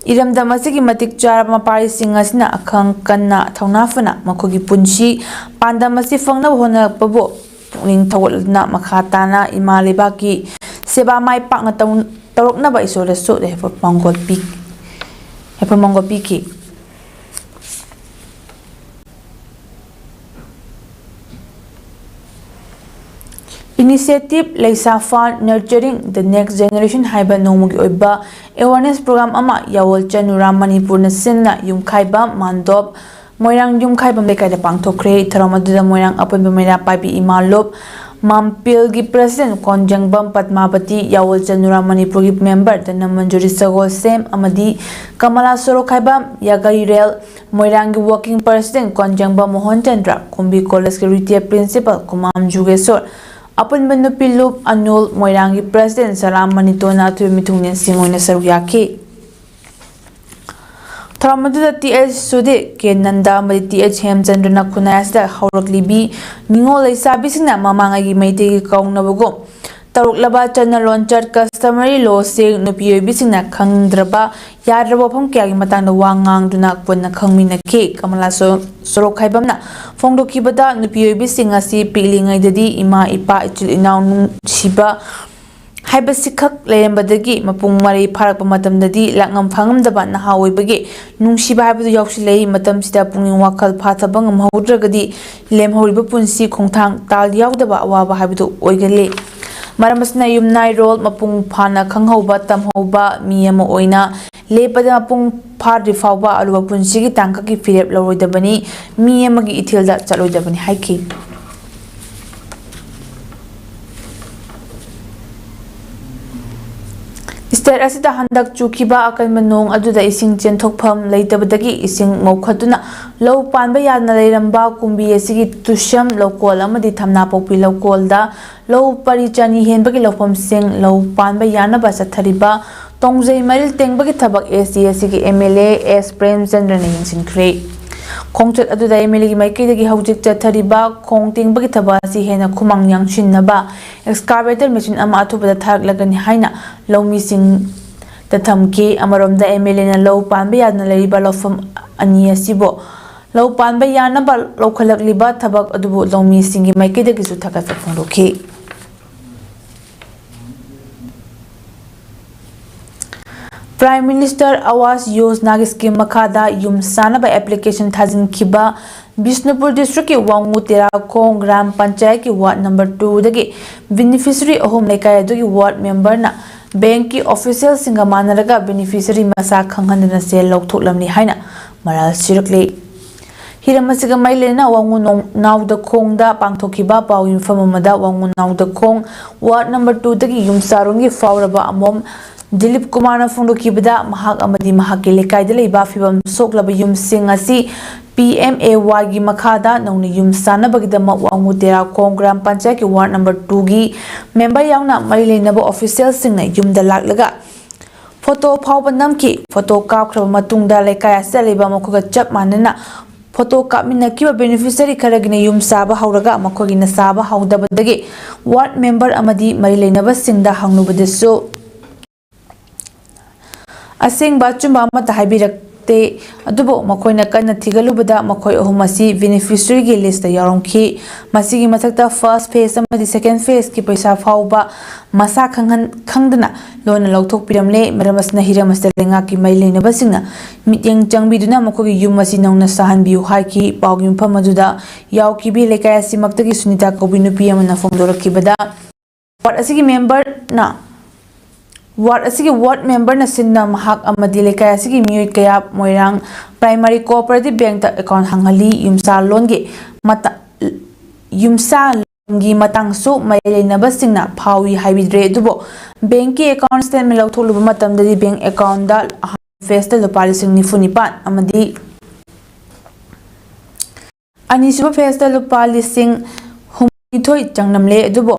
ꯏꯔꯝꯗꯝ ꯑꯁꯤꯒꯤ ꯃꯇꯤꯛ ꯆꯥꯔꯕ ꯃꯄꯥꯔꯤꯁꯤꯡ ꯑꯁꯤꯅ ꯑꯈꯪ ꯀꯟꯅ ꯊꯧꯅꯥ ꯐꯅ ꯃꯈꯣꯏꯒꯤ ꯄꯨꯟꯁꯤ ꯄꯥꯟꯗꯝ ꯑꯁꯤ ꯐꯪꯅꯕ ꯍꯣꯠꯅꯔꯛꯄꯕꯨ ꯄꯨꯛꯅꯤꯡ ꯊꯧꯒꯠꯂꯗꯨꯅ ꯃꯈꯥ ꯇꯥꯅ ꯏꯃꯥ ꯂꯩꯕꯥꯛꯀꯤ ꯁꯦꯕꯥ ꯃꯥꯏ ꯄꯥꯛꯅ ꯇꯧ-, ꯇꯧꯔꯛꯅꯕ ꯏꯁꯣꯔꯗꯁꯨ ꯌꯥꯏꯐ ꯄꯥꯎꯖꯦꯜ ꯄꯤ-, ꯌꯥꯏꯐ ꯄꯥꯎꯖꯦꯜ ꯄꯤꯈꯤ꯫ Initiative Leisha Fund Nurturing the Next Generation ꯍꯥꯏꯕ ꯅꯣꯡꯃꯒꯤ ꯑꯣꯏꯕ awareness program ꯑꯃ ꯌꯥꯋꯜ ꯆꯅꯨꯔꯥꯝ ꯃꯅꯤꯄꯨꯔꯅ ꯁꯤꯟꯅ ꯌꯨꯝꯈꯥꯏꯕꯝ ꯃꯥꯟꯗꯣꯞ ꯃꯣꯏꯔꯥꯡ ꯌꯨꯝꯈꯥꯏꯕꯝ ꯂꯩꯀꯥꯏꯗ ꯄꯥꯡꯊꯣꯛꯈ꯭ꯔꯦ꯫ ꯊꯧꯔꯝ ꯑꯗꯨꯗ ꯃꯣꯏꯔꯥꯡ ꯑꯄꯨꯟꯕ ꯃꯩꯔꯥ ꯄꯥꯏꯕꯤ ꯏꯃꯥ ꯂꯨꯞ ꯃꯥꯝꯄꯤꯜꯒꯤ ꯄ꯭ꯔꯦꯁꯤꯗꯦꯟ ꯀꯣꯟꯖꯪꯕꯝ ꯄꯗꯃꯥꯕꯇꯤ, ꯌꯥꯋꯜ ꯆꯅꯨꯔꯥ ꯃꯅꯤꯄꯨꯔꯒꯤ ꯃꯦꯝꯕꯔ ꯙꯅꯃꯟꯖꯨꯔꯤ ꯁꯒꯣꯜꯁꯦꯝ ꯑꯃꯗꯤ ꯀꯃꯂꯥ ꯁꯣꯔꯣꯛꯈꯥꯏꯕꯝ, ꯌꯥꯒꯩꯔꯦꯜ ꯃꯣꯏꯔꯥꯡꯒꯤ ꯋꯥꯔꯀꯤꯡ ꯄ꯭ꯔꯦꯁꯤꯗꯦꯟ ꯀꯣꯟꯖꯪꯕꯝ ꯃꯣꯍꯟ ꯆꯟꯗ꯭ꯔ, ꯀꯨꯝꯕꯤ ꯀꯣꯂꯦꯖꯀꯤ ꯔꯤꯇꯥꯌꯔ ꯄ꯭ꯔꯤꯟꯁꯤꯄꯥꯜ ꯀꯨꯃꯥꯝ ꯖꯨꯒꯦꯁꯣꯔ, ꯑꯄꯨꯟꯕ ꯅꯨꯄꯤ ꯂꯨꯞ ꯑꯅꯨꯜ, ꯃꯣꯏꯔꯥꯡꯒꯤ ꯄ꯭ꯔꯦꯁꯤꯗꯦꯟ ꯁꯂꯥꯝ ꯃꯅꯤꯇꯣꯟꯅ ꯑꯊꯣꯏꯕ ꯃꯤꯊꯨꯡꯂꯦꯟꯁꯤꯡ ꯑꯣꯏꯅ ꯁꯔꯨꯛ ꯌꯥꯈꯤ꯫ ꯊꯧꯔꯝ ꯑꯗꯨꯗ ꯇꯤ ꯑꯩꯆ ꯁꯨꯗꯤꯞ, ꯀꯦ ꯅꯟꯗ ꯑꯃꯗꯤ ꯇꯤ ꯑꯩꯆ ꯍꯦꯝꯆꯟꯗ꯭ꯔꯅ ꯈꯨꯟꯅꯥꯏ ꯑꯁꯤꯗ ꯍꯧꯔꯛꯂꯤꯕꯤ ꯅꯤꯉꯣꯜ ꯂꯩꯁꯥꯕꯤꯁꯤꯡꯅ ꯃꯃꯥꯡꯉꯩꯒꯤ ꯃꯩꯇꯩꯒꯤ ꯀꯧꯅꯕꯒꯨꯝ ꯇꯧꯔꯛꯂꯕ ꯆꯠꯅ ꯂꯣꯟꯆꯠ, customary lawꯁꯤꯡ ꯅꯨꯄꯤ ꯑꯣꯏꯕꯤꯁꯤꯡꯅ ꯈꯪꯗ꯭ꯔꯕ ꯌꯥꯗ꯭ꯔꯕ ꯋꯥꯐꯝ ꯀꯌꯥꯒꯤ ꯃꯇꯥꯡꯗ ꯋꯥ ꯉꯥꯡꯗꯨꯅ ꯄꯨꯟꯅ ꯈꯪꯃꯤꯟꯅꯈꯤ꯫ ꯀꯃꯂꯥ ꯁꯣ-, ꯁꯣꯔꯣꯛꯈꯥꯏꯕꯝꯅ ꯐꯣꯡꯗꯣꯛꯈꯤꯕꯗ, ꯅꯨꯄꯤ ꯑꯣꯏꯕꯤꯁꯤꯡ ꯑꯁꯤ ꯄꯤꯛꯂꯤꯉꯩꯗꯗꯤ ꯏꯃꯥ, ꯏꯄꯥ, ꯏꯆꯤꯜ ꯏꯅꯥꯎ ꯅꯨꯡꯁꯤꯕ ꯍꯥꯏꯕꯁꯤꯈꯛ ꯂꯩꯔꯝꯕꯗꯒꯤ ꯃꯄꯨꯡ ꯃꯔꯩ ꯐꯥꯔꯛꯄ ꯃꯇꯝꯗꯗꯤ ꯂꯥꯛꯉꯝ ꯐꯪꯉꯝꯗꯕ ꯅꯍꯥ ꯑꯣꯏꯕꯒꯤ ꯅꯨꯡꯁꯤꯕ ꯍꯥꯏꯕꯗꯨ ꯌꯥꯎꯁꯤꯜꯂꯛꯏ꯫ ꯃꯇꯝꯁꯤꯗ ꯄꯨꯛꯅꯤꯡ ꯋꯥꯈꯜ ꯐꯥꯊꯕ ꯉꯝꯍꯧꯗ꯭ꯔꯒꯗꯤ ꯂꯦꯝꯍꯧꯔꯤꯕ ꯄꯨꯟꯁꯤ ꯈꯣꯡꯊꯥꯡ ꯇꯥꯜ ꯌꯥꯎꯗꯕ ꯑꯋꯥꯕ ꯍꯥꯏꯕꯗꯨ ꯑꯣꯏꯒꯜꯂꯤ꯫ ꯃꯔꯝ ꯑꯁꯤꯅ ꯌꯨꯝꯅꯥꯏꯔꯣꯜ ꯃꯄꯨꯡ ꯐꯥꯅ ꯈꯪꯍꯧꯕ, ꯇꯝꯍꯧꯕ ꯃꯤ ꯑꯃ ꯑꯣꯏꯅ ꯂꯦꯞꯄꯗ ꯃꯄꯨꯡ ꯐꯥꯗ꯭ꯔꯤ ꯐꯥꯎꯕ ꯑꯔꯨꯕ ꯄꯨꯟꯁꯤꯒꯤ ꯇꯥꯡꯀꯛꯀꯤ ꯐꯤꯔꯦꯞ ꯂꯧꯔꯣꯏꯗꯕꯅꯤ, ꯃꯤ ꯑꯃꯒꯤ ꯏꯊꯤꯜꯗ ꯆꯠꯂꯣꯏꯗꯕꯅꯤ ꯍꯥꯏꯈꯤ꯫ ꯁ꯭ꯇꯦꯠ ꯑꯁꯤꯗ ꯍꯟꯗꯛ ꯆꯨꯈꯤꯕ ꯑꯀꯟꯕ ꯅꯣꯡ ꯑꯗꯨꯗ ꯏꯁꯤꯡ ꯆꯦꯟꯊꯣꯛꯐꯝ ꯂꯩꯇꯕꯗꯒꯤ ꯏꯁꯤꯡ ꯃꯧꯈꯠꯇꯨꯅ ꯂꯧ ꯄꯥꯟꯕ ꯌꯥꯗꯅ ꯂꯩꯔꯝꯕ ꯀꯨꯝꯕꯤ ꯑꯁꯤꯒꯤ ꯇꯨꯁꯝ ꯂꯧꯀꯣꯜ ꯑꯃꯗꯤ ꯊꯝꯅꯥꯄꯣꯛꯄꯤ ꯂꯧꯀꯣꯜꯗ ꯂꯧ ꯄꯔꯤ ꯆꯅꯤ ꯍꯦꯟꯕꯒꯤ ꯂꯧꯐꯝꯁꯤꯡ ꯂꯧ ꯄꯥꯟꯕ ꯌꯥꯅꯕ ꯆꯠꯊꯔꯤꯕ ꯇꯣꯡꯖꯩ ꯃꯔꯤꯜ ꯇꯦꯡꯕꯒꯤ ꯊꯕꯛ ꯑꯦꯁ ꯇꯤ ꯑꯦꯁ ꯁꯤꯒꯤ ꯑꯦꯝ ꯑꯦꯜ ꯑꯦ ꯑꯦꯁ ꯄ꯭ꯔꯦꯝꯆꯟꯗ꯭ꯔꯅ ꯌꯦꯡꯁꯤꯟꯈ꯭ꯔꯦ꯫ ꯈꯣꯡꯆꯠ ꯑꯗꯨꯗ ꯑꯦꯝ ꯑꯦꯜ ꯑꯦꯒꯤ ꯃꯥꯏꯀꯩꯗꯒꯤ ꯍꯧꯖꯤꯛ ꯆꯠꯊꯔꯤꯕ ꯈꯣꯡ ꯇꯦꯡꯕꯒꯤ ꯊꯕꯛ ꯑꯁꯤ ꯍꯦꯟꯅ ꯈꯨꯃꯥꯡ ꯌꯥꯡꯁꯤꯟꯅꯕ excavator ꯃꯦꯆꯤꯟ ꯑꯃ ꯑꯊꯨꯕꯗ ꯊꯥꯔꯛꯂꯒꯅꯤ ꯍꯥꯏꯅ ꯂꯧꯃꯤꯁꯤꯡꯗ ꯊꯝꯈꯤ꯫ ꯑꯃꯔꯣꯝꯗ ꯑꯦꯝ ꯑꯦꯜ ꯑꯦꯅ ꯂꯧ ꯄꯥꯟꯕ ꯌꯥꯗꯅ ꯂꯩꯔꯤꯕ ꯂꯧꯐꯝ ꯑꯅꯤ ꯑꯁꯤꯕꯨ ꯂꯧ ꯄꯥꯟꯕ ꯌꯥꯅꯕ ꯂꯧꯈꯠꯂꯛꯂꯤꯕ ꯊꯕꯛ ꯑꯗꯨꯕꯨ ꯂꯧꯃꯤꯁꯤꯡꯒꯤ ꯃꯥꯏꯀꯩꯗꯒꯤꯁꯨ ꯊꯥꯒꯠꯄ ꯐꯣꯡꯗꯣꯛꯈꯤ꯫ Prime Minister Awas Yojanaꯒꯤ scheme ꯃꯈꯥꯗ ꯌꯨꯝ ꯁꯥꯅꯕ application ꯊꯥꯖꯤꯟꯈꯤꯕ ꯕꯤꯁꯅꯨꯄꯨꯔ districtꯀꯤ ꯋꯥꯉꯨ ꯇꯦꯔꯥꯈꯣꯡ ꯒ꯭ꯔꯥꯝ ꯄꯟꯆꯥꯌꯠꯀꯤ ward number twoꯗꯒꯤ beneficiary ꯑꯍꯨꯝ ꯂꯩꯀꯥꯏ ꯑꯗꯨꯒꯤ ward memberꯅ bankꯀꯤ officialꯁꯤꯡꯒ ꯃꯥꯟꯅꯔꯒ beneficiary ꯃꯁꯥ ꯈꯪꯍꯟꯗꯅ ꯁꯦꯜ ꯂꯧꯊꯣꯛꯂꯝꯂꯤ ꯍꯥꯏꯅ ꯃꯔꯥꯜ ꯁꯤꯔꯛꯂꯤ꯫ ꯍꯤꯔꯝ ꯑꯁꯤꯒ ꯃꯔꯤ ꯂꯩꯅꯅ ꯋꯥꯉꯨ ꯅꯣꯡ-, ꯅꯥꯎꯗꯈꯣꯡꯗ ꯄꯥꯡꯊꯣꯛꯈꯤꯕ ꯄꯥꯎ ꯌꯨꯝꯐꯝ ꯑꯃꯗ ꯋꯥꯉꯨ ꯅꯥꯎꯗꯈꯣꯡ ꯋꯥꯔꯗ ꯅꯝꯕꯔ ꯇꯨꯗꯒꯤ ꯌꯨꯝ ꯆꯥꯔꯣꯟꯒꯤ ꯐꯥꯎꯔꯕ ꯑꯃꯣꯝ ꯗꯤꯂꯤꯞ ꯀꯨꯃꯥꯔꯅ ꯐꯣꯡꯗꯣꯛꯈꯤꯕꯗ, ꯃꯍꯥꯛ ꯑꯃꯗꯤ ꯃꯍꯥꯛꯀꯤ ꯂꯩꯀꯥꯏꯗ ꯂꯩꯕ ꯐꯤꯕꯝ ꯁꯣꯛꯂꯕ ꯌꯨꯝꯁꯤꯡ ꯑꯁꯤ ꯄꯤ ꯑꯦꯝ ꯑꯦ ꯋꯥꯏꯒꯤ ꯃꯈꯥꯗ ꯅꯧꯅ ꯌꯨꯝ ꯁꯥꯅꯕꯒꯤꯗꯃꯛ ꯋꯥꯉꯨ ꯇꯦꯔꯥꯈꯣꯡ ꯒ꯭ꯔꯥꯝ ꯄꯟꯆꯥꯌꯠꯀꯤ ꯋꯥꯔꯗ ꯅꯝꯕꯔ ꯇꯨꯒꯤ ꯃꯦꯝꯕꯔ ꯌꯥꯎꯅ ꯃꯔꯤ ꯂꯩꯅꯕ ꯑꯣꯐꯤꯁꯤꯌꯦꯜꯁꯤꯡꯅ ꯌꯨꯝꯗ ꯂꯥꯛꯂꯒ ꯐꯣꯇꯣ ꯐꯥꯎꯕ ꯅꯝꯈꯤ꯫ ꯐꯣꯇꯣ ꯀꯥꯞꯈ꯭ꯔꯕ ꯃꯇꯨꯡꯗ ꯂꯩꯀꯥꯏ ꯑꯁꯤꯗ ꯂꯩꯕ ꯃꯈꯣꯏꯒ ꯆꯞ ꯃꯥꯟꯅꯅ ꯐꯣꯇꯣ ꯀꯥꯞꯃꯤꯟꯅꯈꯤꯕ ꯕꯦꯅꯤꯐꯤꯁꯔꯤ ꯈꯔꯒꯤꯅ ꯌꯨꯝ ꯁꯥꯕ ꯍꯧꯔꯒ ꯃꯈꯣꯏꯒꯤꯅ ꯁꯥꯕ ꯍꯧꯗꯕꯗꯒꯤ ꯋꯥꯔꯗ ꯃꯦꯝꯕꯔ ꯑꯃꯗꯤ ꯃꯔꯤ ꯂꯩꯅꯕꯁꯤꯡꯗ ꯍꯪꯂꯨꯕꯗꯁꯨ ꯑꯁꯦꯡꯕ ꯑꯆꯨꯝꯕ ꯑꯃꯠꯇ ꯍꯥꯏꯕꯤꯔꯛꯇꯦ꯫ ꯑꯗꯨꯕꯨ ꯃꯈꯣꯏꯅ ꯀꯟꯅ ꯊꯤꯒꯠꯂꯨꯕꯗ ꯃꯈꯣꯏ ꯑꯍꯨꯝ ꯑꯁꯤ ꯕꯦꯅꯤꯐꯤꯁꯔꯤꯒꯤ ꯂꯤꯁꯇ ꯌꯥꯎꯔꯝꯈꯤ꯫ ꯃꯁꯤꯒꯤ ꯃꯊꯛꯇ ꯐꯥꯔꯁ ꯐꯦꯖ ꯑꯃꯗꯤ ꯁꯦꯀꯦꯟ ꯐꯦꯖꯀꯤ ꯄꯩꯁꯥ ꯐꯥꯎꯕ ꯃꯁꯥ ꯈꯪꯍꯟ-, ꯈꯪꯗꯅ ꯂꯣꯟꯅ ꯂꯧꯊꯣꯛꯄꯤꯔꯝꯂꯦ꯫ ꯃꯔꯝ ꯑꯁꯤꯅ ꯍꯤꯔꯝ ꯑꯁꯤꯗ ꯂꯩꯉꯥꯛꯀꯤ ꯃꯔꯤ ꯂꯩꯅꯕꯁꯤꯡꯅ ꯃꯤꯠꯌꯦꯡ ꯆꯪꯕꯤꯗꯨꯅ ꯃꯈꯣꯏꯒꯤ ꯌꯨꯝ ꯑꯁꯤ ꯅꯧꯅ ꯁꯥꯍꯟꯕꯤꯌꯨ ꯍꯥꯏꯈꯤ꯫ ꯄꯥꯎꯒꯤ ꯃꯐꯝ ꯑꯗꯨꯗ ꯌꯥꯎꯈꯤꯕꯤ ꯂꯩꯀꯥꯏ ꯑꯁꯤꯃꯛꯇꯒꯤ ꯁꯨꯅꯤꯇꯥ ꯀꯧꯕꯤ ꯅꯨꯄꯤ ꯑꯃꯅ ꯐꯣꯡꯗꯣꯔꯛꯈꯤꯕꯗ, ꯋꯥꯔꯗ ꯑꯁꯤꯒꯤ ꯃꯦꯝꯕꯔꯅ, ꯋꯥꯔꯗ ꯑꯁꯤꯒꯤ ꯋꯥꯔꯗ ꯃꯦꯝꯕꯔꯅ ꯁꯤꯟꯅ ꯃꯍꯥꯛ ꯑꯃꯗꯤ ꯂꯩꯀꯥꯏ ꯑꯁꯤꯒꯤ ꯃꯤꯑꯣꯏ ꯀꯌꯥ ꯃꯣꯏꯔꯥꯡ ꯄ꯭ꯔꯥꯏꯃꯥꯔꯤ ꯀꯣꯑꯣꯄꯔꯦꯇꯤꯚ ꯕꯦꯡꯛꯇ ꯑꯦꯀꯥꯎꯟ ꯍꯥꯡꯍꯜꯂꯤ꯫ ꯌꯨꯝꯁꯥ ꯂꯣꯟꯒꯤ ꯃꯇ-, ꯌꯨꯝꯁꯥ ꯂꯣꯟꯒꯤ ꯃꯇꯥꯡꯁꯨ ꯃꯔꯤ ꯂꯩꯅꯕꯁꯤꯡꯅ ꯐꯥꯎꯏ ꯍꯥꯏꯕꯤꯗ꯭ꯔꯦ꯫ ꯑꯗꯨꯕꯨ ꯕꯦꯡꯛꯀꯤ ꯑꯦꯀꯥꯎꯟ ꯁ꯭ꯇꯦꯠꯃꯦꯟ ꯂꯧꯊꯣꯛꯂꯨꯕ ꯃꯇꯝꯗꯗꯤ ꯕꯦꯡꯛ ꯑꯦꯀꯥꯎꯟꯗ ꯑꯍꯥꯟꯕ ꯐꯦꯖꯇ ꯂꯨꯄꯥ ꯂꯤꯁꯤꯡ ꯅꯤꯐꯨ ꯅꯤꯄꯥꯟ ꯑꯃꯗꯤ ꯑꯅꯤꯁꯨꯕ ꯐꯦꯖꯇ ꯂꯨꯄꯥ ꯂꯤꯁꯤꯡ ꯍꯨꯝꯐꯨꯅꯤꯊꯣꯏ ꯆꯪꯂꯝꯂꯦ꯫ ꯑꯗꯨꯕꯨ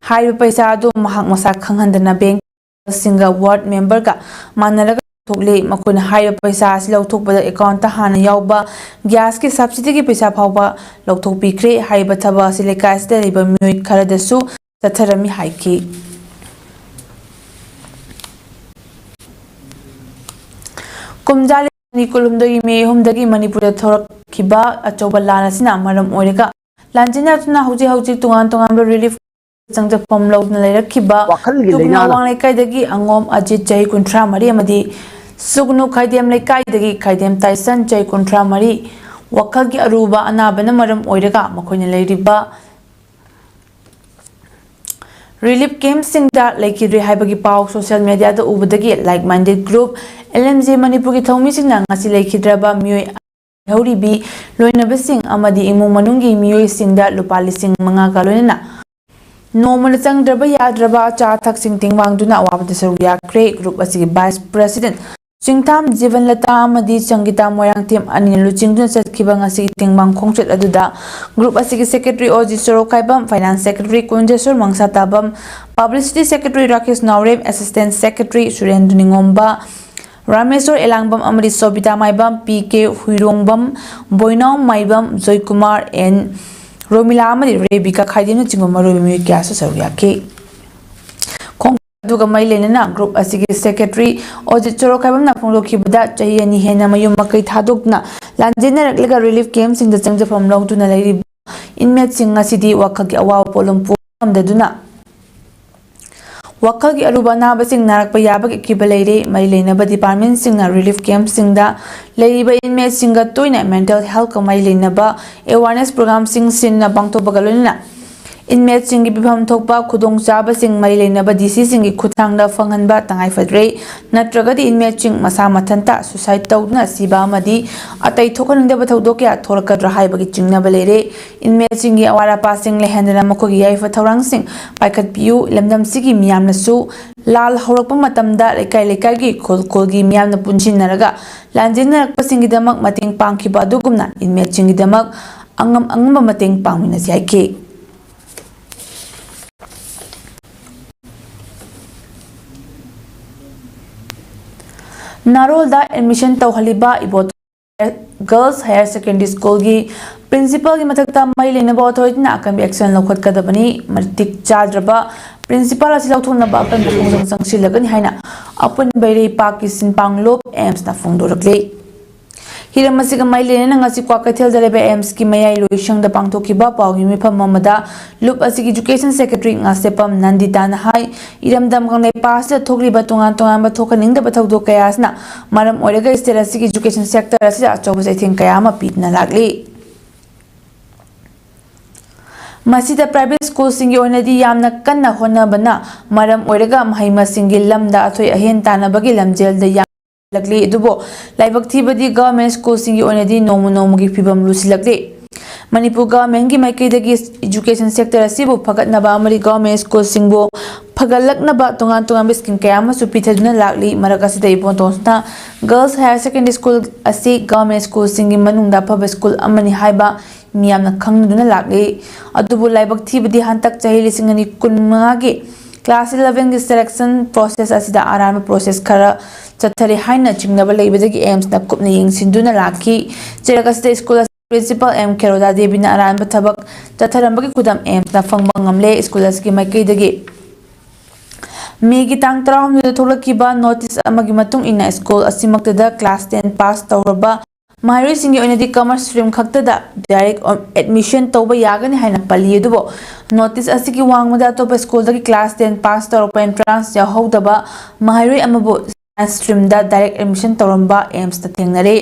ꯍꯥꯏꯔꯤꯕ ꯄꯩꯁꯥ ꯑꯗꯨ ꯃꯍꯥꯛ ꯃꯁꯥ ꯈꯪꯍꯟꯗꯅ ꯕꯦꯡꯛꯁꯤꯡꯒ ꯋꯥꯔꯗ ꯃꯦꯝꯕꯔꯒ ꯃꯥꯟꯅꯔꯒ ꯂꯧꯊꯣꯛꯂꯦ꯫ ꯃꯈꯣꯏꯅ ꯍꯥꯏꯔꯤꯕ ꯄꯩꯁꯥ ꯑꯁꯤ ꯂꯧꯊꯣꯛꯄꯗ ꯑꯦꯀꯥꯎꯟꯇ ꯍꯥꯟꯅ ꯌꯥꯎꯕ ꯒ꯭ꯌꯥꯁꯀꯤ ꯁꯕꯁꯤꯗꯤꯒꯤ ꯄꯩꯁꯥ ꯐꯥꯎꯕ ꯂꯧꯊꯣꯛꯄꯤꯈ꯭ꯔꯦ꯫ ꯍꯥꯏꯔꯤꯕ ꯊꯕꯛ ꯑꯁꯤ ꯂꯩꯀꯥꯏ ꯑꯁꯤꯗ ꯂꯩꯕ ꯃꯤꯑꯣꯏ ꯈꯔꯗꯁꯨ ꯆꯠꯊꯔꯝꯃꯤ ꯍꯥꯏꯈꯤ꯫ ꯀꯨꯝꯖꯥ ꯂꯤꯁꯤꯡ ꯑꯅꯤ ꯀꯨꯟꯍꯨꯝꯗꯣꯏꯒꯤ ꯃꯦ ꯑꯍꯨꯝꯗꯒꯤ ꯃꯅꯤꯄꯨꯔꯗ ꯊꯣꯔꯛꯈꯤꯕ ꯑꯆꯧꯕ ꯂꯥꯟ ꯑꯁꯤꯅ ꯃꯔꯝ ꯑꯣꯏꯔꯒ ꯂꯥꯟꯖꯦꯟꯅꯗꯨꯅ ꯍꯧꯖꯤꯛ ꯍꯧꯖꯤꯛ ꯇꯣꯉꯥꯟ ꯇꯣꯉꯥꯟꯕ ꯔꯤꯂꯤꯐ ꯆꯪꯖꯐꯝ ꯂꯧꯗꯨꯅ ꯂꯩꯔꯛꯈꯤꯕ ꯋꯥꯈꯜꯒꯤ ꯇꯨꯝꯅ ꯂꯥꯏꯅꯥꯅ꯫ ꯋꯥꯡꯂꯩꯀꯥꯏꯗꯒꯤ ꯑꯉꯣꯝ ꯑꯖꯤꯠ, ꯆꯍꯤ ꯀꯨꯟꯊ꯭ꯔꯥ ꯃꯔꯤ, ꯑꯃꯗꯤ ꯁꯨꯒꯅꯨ ꯈꯥꯏꯗꯦꯝ ꯂꯩꯀꯥꯏꯗꯒꯤ ꯈꯥꯏꯗꯦꯝ ꯇꯥꯏꯁꯟ, ꯆꯍꯤ ꯀꯨꯟꯊ꯭ꯔꯥ ꯃꯔꯤ, ꯋꯥꯈꯜꯒꯤ ꯑꯔꯨꯕ ꯑꯅꯥꯕꯅ ꯃꯔꯝ ꯑꯣꯏꯔꯒ ꯃꯈꯣꯏꯅ ꯂꯩꯔꯤꯕ ꯔꯤꯂꯤꯐ ꯀꯦꯝꯞꯁꯤꯡꯗ ꯂꯩꯈꯤꯗ꯭ꯔꯦ ꯍꯥꯏꯕꯒꯤ ꯄꯥꯎ ꯁꯣꯁꯤꯌꯦꯜ ꯃꯦꯗꯤꯌꯥꯗ ꯎꯕꯗꯒꯤ like minded group L M J ꯃꯅꯤꯄꯨꯔꯒꯤ ꯊꯧꯃꯤꯁꯤꯡꯅ ꯉꯁꯤ ꯂꯩꯈꯤꯗ꯭ꯔꯕ ꯃꯤꯑꯣꯏ ꯂꯩꯍꯧꯔꯤꯕꯤ ꯂꯣꯏꯅꯕꯁꯤꯡ ꯑꯃꯗꯤ ꯏꯃꯨꯡ ꯃꯅꯨꯡꯒꯤ ꯃꯤꯑꯣꯏꯁꯤꯡꯗ ꯂꯨꯄꯥ ꯂꯤꯁꯤꯡ ꯃꯉꯥꯒ ꯂꯣꯏꯅꯅ ꯅꯣꯡꯃꯗ ꯆꯪꯗ꯭ꯔꯕ ꯌꯥꯗ꯭ꯔꯕ ꯑꯆꯥ ꯑꯊꯛꯁꯤꯡ ꯇꯦꯡꯕꯥꯡꯗꯨꯅ ꯑꯋꯥꯕꯗ ꯁꯔꯨꯛ ꯌꯥꯈ꯭ꯔꯦ꯫ ꯒ꯭ꯔꯨꯞ ꯑꯁꯤꯒꯤ ꯚꯥꯏꯁ ꯄ꯭ꯔꯦꯁꯤꯗꯦꯟ ꯆꯤꯡꯊꯥꯝ ꯖꯤꯕꯟꯂꯇꯥ ꯑꯃꯗꯤ ꯆꯪꯒꯤꯇꯥ ꯃꯣꯏꯔꯥꯡꯊꯦꯝ ꯑꯅꯤꯅ ꯂꯨꯆꯤꯡꯗꯨꯅ ꯆꯠꯈꯤꯕ ꯉꯁꯤꯒꯤ ꯇꯦꯡꯕꯥꯡ ꯈꯣꯡꯆꯠ ꯑꯗꯨꯗ ꯒ꯭ꯔꯨꯞ ꯑꯁꯤꯒꯤ secretary Ojit Sorokhaibam, finance secretary Kunjesor Mangsatabam, publicity secretary Rakesh Naorem, assistant secretary Surendra Ningomba, Rameshor Elangbam ꯑꯃꯗꯤ Sobita Maibam, P K Huirongbam, Boinao Maibam, Joykumar N, Romila ꯑꯃꯗꯤ ꯔꯦꯕꯤꯀꯥ ꯈꯥꯏꯗꯦꯝꯅꯆꯤꯡꯕ ꯃꯔꯨꯑꯣꯏꯕ ꯃꯤꯑꯣꯏ ꯀꯌꯥꯁꯨ ꯁꯔꯨꯛ ꯌꯥꯈꯤ꯫ ꯈꯣꯡ ꯑꯗꯨꯒ ꯃꯔꯤ ꯂꯩꯅꯅ ꯒ꯭ꯔꯨꯞ ꯑꯁꯤꯒꯤ ꯁꯦꯀ꯭ꯔꯦꯇꯔꯤ ꯑꯣꯖꯤꯠ ꯁꯣꯔꯣꯛꯈꯥꯏꯕꯝꯅ ꯐꯣꯡꯗꯣꯛꯈꯤꯕꯗ, ꯆꯍꯤ ꯑꯅꯤ ꯍꯦꯟꯅ ꯃꯌꯨꯝ ꯃꯀꯩ ꯊꯥꯗꯣꯛꯇꯨꯅ ꯂꯥꯟꯖꯦꯟꯅꯔꯛꯂꯒ ꯔꯤꯂꯤꯐ ꯀꯦꯝꯞꯁꯤꯡꯗ ꯆꯪꯖꯐꯝ ꯂꯧꯗꯨꯅ ꯂꯩꯔꯤꯕ ꯏꯟꯃꯦꯠꯁꯤꯡ ꯑꯁꯤꯗꯤ ꯋꯥꯈꯜꯒꯤ ꯑꯋꯥꯕ ꯄꯣꯠꯂꯨꯝ ꯄꯨꯕ ꯉꯝꯗꯗꯨꯅ ꯋꯥꯈꯜꯒꯤ ꯑꯔꯨꯕ ꯑꯅꯥꯕꯁꯤꯡ ꯅꯥꯔꯛꯄ ꯌꯥꯕꯒꯤ ꯑꯀꯤꯕ ꯂꯩꯔꯦ꯫ ꯃꯔꯤ ꯂꯩꯅꯕ ꯗꯤꯄꯥꯔꯠꯃꯦꯟꯁꯤꯡꯅ ꯔꯤꯂꯤꯐ ꯀꯦꯝꯞꯁꯤꯡꯗ ꯂꯩꯔꯤꯕ ꯏꯟꯃꯦꯠꯁꯤꯡꯒ ꯇꯣꯏꯅ ꯃꯦꯟꯇꯦꯜ ꯍꯦꯜꯊꯀ ꯃꯔꯤ ꯂꯩꯅꯕ ꯑꯦꯋꯥꯔꯅꯦꯁ ꯄ꯭ꯔꯣꯒ꯭ꯔꯥꯝꯁꯤꯡ ꯁꯤꯟꯅ ꯄꯥꯡꯊꯣꯛꯄꯒ ꯂꯣꯏꯅꯅ ꯏꯟꯃꯦꯠꯁꯤꯡꯒꯤ ꯄꯤꯐꯝ ꯊꯣꯛꯄ ꯈꯨꯗꯣꯡꯆꯥꯕꯁꯤꯡ ꯃꯔꯤ ꯂꯩꯅꯕ ꯗꯤ ꯁꯤꯁꯤꯡꯒꯤ ꯈꯨꯠꯊꯥꯡꯗ ꯐꯪꯍꯟꯕ ꯇꯉꯥꯏꯐꯗ꯭ꯔꯦ꯫ ꯅꯠꯇ꯭ꯔꯒꯗꯤ ꯏꯟꯃꯦꯠꯁꯤꯡ ꯃꯁꯥ ꯃꯊꯟꯇ ꯁꯨꯁꯥꯏꯗ ꯇꯧꯗꯨꯅ ꯁꯤꯕ ꯑꯃꯗꯤ ꯑꯇꯩ ꯊꯣꯛꯍꯟꯅꯤꯡꯗꯕ ꯊꯧꯗꯣꯛ ꯀꯌꯥ ꯊꯣꯛꯂꯛꯀꯗ꯭ꯔꯥ ꯍꯥꯏꯕꯒꯤ ꯆꯤꯡꯅꯕ ꯂꯩꯔꯦ꯫ ꯏꯟꯃꯦꯠꯁꯤꯡꯒꯤ ꯑꯋꯥꯠ ꯑꯄꯥꯁꯤꯡ ꯂꯩꯍꯟꯗꯅ ꯃꯈꯣꯏꯒꯤ ꯌꯥꯏꯐ ꯊꯧꯔꯥꯡꯁꯤꯡ ꯄꯥꯏꯈꯠꯄꯤꯌꯨ꯫ ꯂꯝꯗꯝꯁꯤꯒꯤ ꯃꯤꯌꯥꯝꯅꯁꯨ ꯂꯥꯜ ꯍꯧꯔꯛꯄ ꯃꯇꯝꯗ ꯂꯩꯀꯥꯏ ꯂꯩꯀꯥꯏꯒꯤ, ꯈꯨꯜ ꯈꯨꯜꯒꯤ ꯃꯤꯌꯥꯝꯅ ꯄꯨꯟꯁꯤꯟꯅꯔꯒ ꯂꯥꯟꯖꯦꯟꯅꯔꯛꯄꯁꯤꯡꯒꯤꯗꯃꯛ ꯃꯇꯦꯡ ꯄꯥꯡꯈꯤꯕ ꯑꯗꯨꯒꯨꯝꯅ ꯏꯟꯃꯦꯠꯁꯤꯡꯒꯤꯗꯃꯛ ꯑꯉꯝ ꯑꯉꯝꯕ ꯃꯇꯦꯡ ꯄꯥꯡꯃꯤꯟꯅꯁꯤ ꯍꯥꯏꯈꯤ꯫ ꯅꯥꯔꯣꯜꯗ ꯑꯦꯗꯃꯤꯁꯟ ꯇꯧꯍꯜꯂꯤꯕ ꯏꯕꯣꯇꯣꯟ ꯒꯔꯜꯁ ꯍꯥꯌꯔ ꯁꯦꯀꯦꯟꯗꯔꯤ ꯁ꯭ꯀꯨꯜꯒꯤ ꯄ꯭ꯔꯤꯟꯁꯤꯄꯥꯜꯒꯤ ꯃꯊꯛꯇ ꯃꯔꯤ ꯂꯩꯅꯕ ꯑꯣꯊꯣꯔꯤꯇꯤꯅ ꯑꯀꯟꯕ ꯑꯦꯛꯁꯟ ꯂꯧꯈꯠꯀꯗꯕꯅꯤ꯫ ꯃꯇꯤꯛ ꯆꯥꯗ꯭ꯔꯕ ꯄ꯭ꯔꯤꯟꯁꯤꯄꯥꯜ ꯑꯁꯤ ꯂꯧꯊꯣꯛꯅꯕ ꯑꯀꯟꯕ ꯈꯣꯡꯖꯪ ꯆꯪꯁꯤꯜꯂꯒꯅꯤ ꯍꯥꯏꯅ ꯑꯄꯨꯟꯕ ꯏꯔꯩꯄꯥꯛꯀꯤ ꯁꯤꯟꯄꯥꯡꯂꯣꯞ ꯑꯦꯝꯁꯅ ꯐꯣꯡꯗꯣꯔꯛꯂꯤ꯫ ꯍꯤꯔꯝ ꯑꯁꯤꯒ ꯃꯔꯤ ꯂꯩꯅꯅ ꯉꯁꯤ ꯀ꯭ꯋꯥꯀꯩꯊꯦꯜꯗ ꯂꯩꯕ ꯑꯦꯝꯁꯀꯤ ꯃꯌꯥꯏ ꯂꯣꯏꯁꯪꯗ ꯄꯥꯡꯊꯣꯛꯈꯤꯕ ꯄꯥꯎꯒꯤ ꯃꯤꯐꯝ ꯑꯃꯗ ꯂꯨꯞ ꯑꯁꯤꯒꯤ ꯏꯖꯨꯀꯦꯁꯟ ꯁꯦꯀ꯭ꯔꯦꯇꯔꯤ ꯉꯥꯁꯦꯞꯄꯝ ꯅꯟꯗꯤꯇꯥꯅ ꯍꯥꯏ, ꯏꯔꯝꯗꯝ ꯀꯪꯂꯩꯄꯥꯛ ꯑꯁꯤꯗ ꯊꯣꯛꯂꯤꯕ ꯇꯣꯉꯥꯟ ꯇꯣꯉꯥꯟꯕ ꯊꯣꯛꯍꯟꯅꯤꯡꯗꯕ ꯊꯧꯗꯣꯛ ꯀꯌꯥ ꯑꯁꯤꯅ ꯃꯔꯝ ꯑꯣꯏꯔꯒ ꯁ꯭ꯇꯦꯠ ꯑꯁꯤꯒꯤ ꯏꯖꯨꯀꯦꯁꯟ ꯁꯦꯛꯇꯔ ꯑꯁꯤꯗ ꯑꯆꯧꯕ ꯆꯩꯊꯦꯡ ꯀꯌꯥ ꯑꯃ ꯄꯤꯗꯨꯅ ꯂꯥꯛꯂꯤ꯫ ꯃꯁꯤꯗ ꯄ꯭ꯔꯥꯏꯚꯦꯠ ꯁ꯭ꯀꯨꯜꯁꯤꯡꯒꯤ ꯑꯣꯏꯅꯗꯤ ꯌꯥꯝꯅ ꯀꯟꯅ ꯍꯣꯠꯅꯕꯅ ꯃꯔꯝ ꯑꯣꯏꯔꯒ ꯃꯍꯩ ꯃꯁꯤꯡꯒꯤ ꯂꯝꯗ ꯑꯊꯣꯏ ꯑꯍꯦꯟ ꯇꯥꯟꯅꯕꯒꯤ ꯂꯝꯖꯦꯜꯗ ꯌꯥꯝ ꯂꯛꯂꯤ꯫ ꯑꯗꯨꯕꯨ ꯂꯥꯏꯕꯛ ꯊꯤꯕꯗꯤ government schoolꯁꯤꯡꯒꯤ ꯑꯣꯏꯅꯗꯤ ꯅꯣꯡꯃ ꯅꯣꯡꯃꯒꯤ ꯐꯤꯕꯝ ꯂꯨꯁꯤꯜꯂꯛꯂꯤ꯫ ꯃꯅꯤꯄꯨꯔ governmentꯀꯤ ꯃꯥꯏꯀꯩꯗꯒꯤ education sector ꯑꯁꯤꯕꯨ ꯐꯒꯠꯅꯕ ꯑꯃꯗꯤ government schoolꯁꯤꯡꯕꯨ ꯐꯒꯠꯂꯛꯅꯕ ꯇꯣꯉꯥꯟ ꯇꯣꯉꯥꯟꯕ scheme ꯀꯌꯥ ꯑꯃꯁꯨ ꯄꯤꯊꯗꯨꯅ ꯂꯥꯛꯂꯤ꯫ ꯃꯔꯛ ꯑꯁꯤꯗ ꯏꯕꯣꯇꯣꯟꯁꯤꯅ Girls Higher Secondary School ꯑꯁꯤ government schoolꯁꯤꯡꯒꯤ ꯃꯅꯨꯡꯗ ꯑꯐꯕ school ꯑꯃꯅꯤ ꯍꯥꯏꯕ ꯃꯤꯌꯥꯝꯅ ꯈꯪꯅꯗꯨꯅ ꯂꯥꯛꯂꯤ꯫ ꯑꯗꯨꯕꯨ ꯂꯥꯏꯕꯛ ꯊꯤꯕꯗꯤ ꯍꯟꯗꯛ ꯆꯍꯤ ꯂꯤꯁꯤꯡ ꯑꯅꯤ ꯀꯨꯟꯃꯉꯥꯒꯤ class elevenꯒꯤ selection process ꯑꯁꯤꯗ ꯑꯔꯥꯟꯕ process ꯈꯔ ꯆꯠꯊꯔꯤ ꯍꯥꯏꯅ ꯆꯤꯡꯅꯕ ꯂꯩꯕꯗꯒꯤ AIMSꯅ ꯀꯨꯞꯅ ꯌꯦꯡꯁꯤꯟꯗꯨꯅ ꯂꯥꯛꯈꯤ꯫ ꯆꯩꯔꯛ ꯑꯁꯤꯗ school principal ꯑꯦꯝ ꯈꯦꯔꯣꯗꯥ ꯗꯦꯕꯤꯅ ꯑꯔꯥꯟꯕ ꯊꯕꯛ ꯆꯠꯊꯔꯝꯕꯒꯤ ꯈꯨꯗꯝ AIMSꯅ ꯐꯪꯕ ꯉꯝꯂꯦ꯫ School ꯑꯁꯤꯒꯤ ꯃꯥꯏꯀꯩꯗꯒꯤ ꯃꯦꯒꯤ ꯇꯥꯡ ꯇꯔꯥꯍꯨꯝꯗꯣꯏꯗ ꯊꯣꯛꯂꯛꯈꯤꯕ notice ꯑꯃꯒꯤ ꯃꯇꯨꯡ ꯏꯟꯅ school ꯑꯁꯤꯃꯛꯇꯗ class ten pass ꯇꯧꯔꯕ ꯃꯍꯩꯔꯣꯏꯁꯤꯡꯒꯤ ꯑꯣꯏꯅꯗꯤ commerce stream ꯈꯛꯇꯗ direct admission ꯇꯧꯕ ꯌꯥꯒꯅꯤ ꯍꯥꯏꯅ ꯄꯜꯂꯤ꯫ ꯑꯗꯨꯕꯨ notice ꯑꯁꯤꯒꯤ ꯋꯥꯡꯃꯗ ꯑꯇꯣꯞꯄ schoolꯗꯒꯤ class ten pass ꯇꯧꯔꯛꯄ entrance ꯌꯥꯎꯍꯧꯗꯕ ꯃꯍꯩꯔꯣꯏ ꯑꯃꯕꯨ science streamꯗ direct admission ꯇꯧꯔꯝꯕ AIMSꯇ ꯊꯦꯡꯅꯔꯦ꯫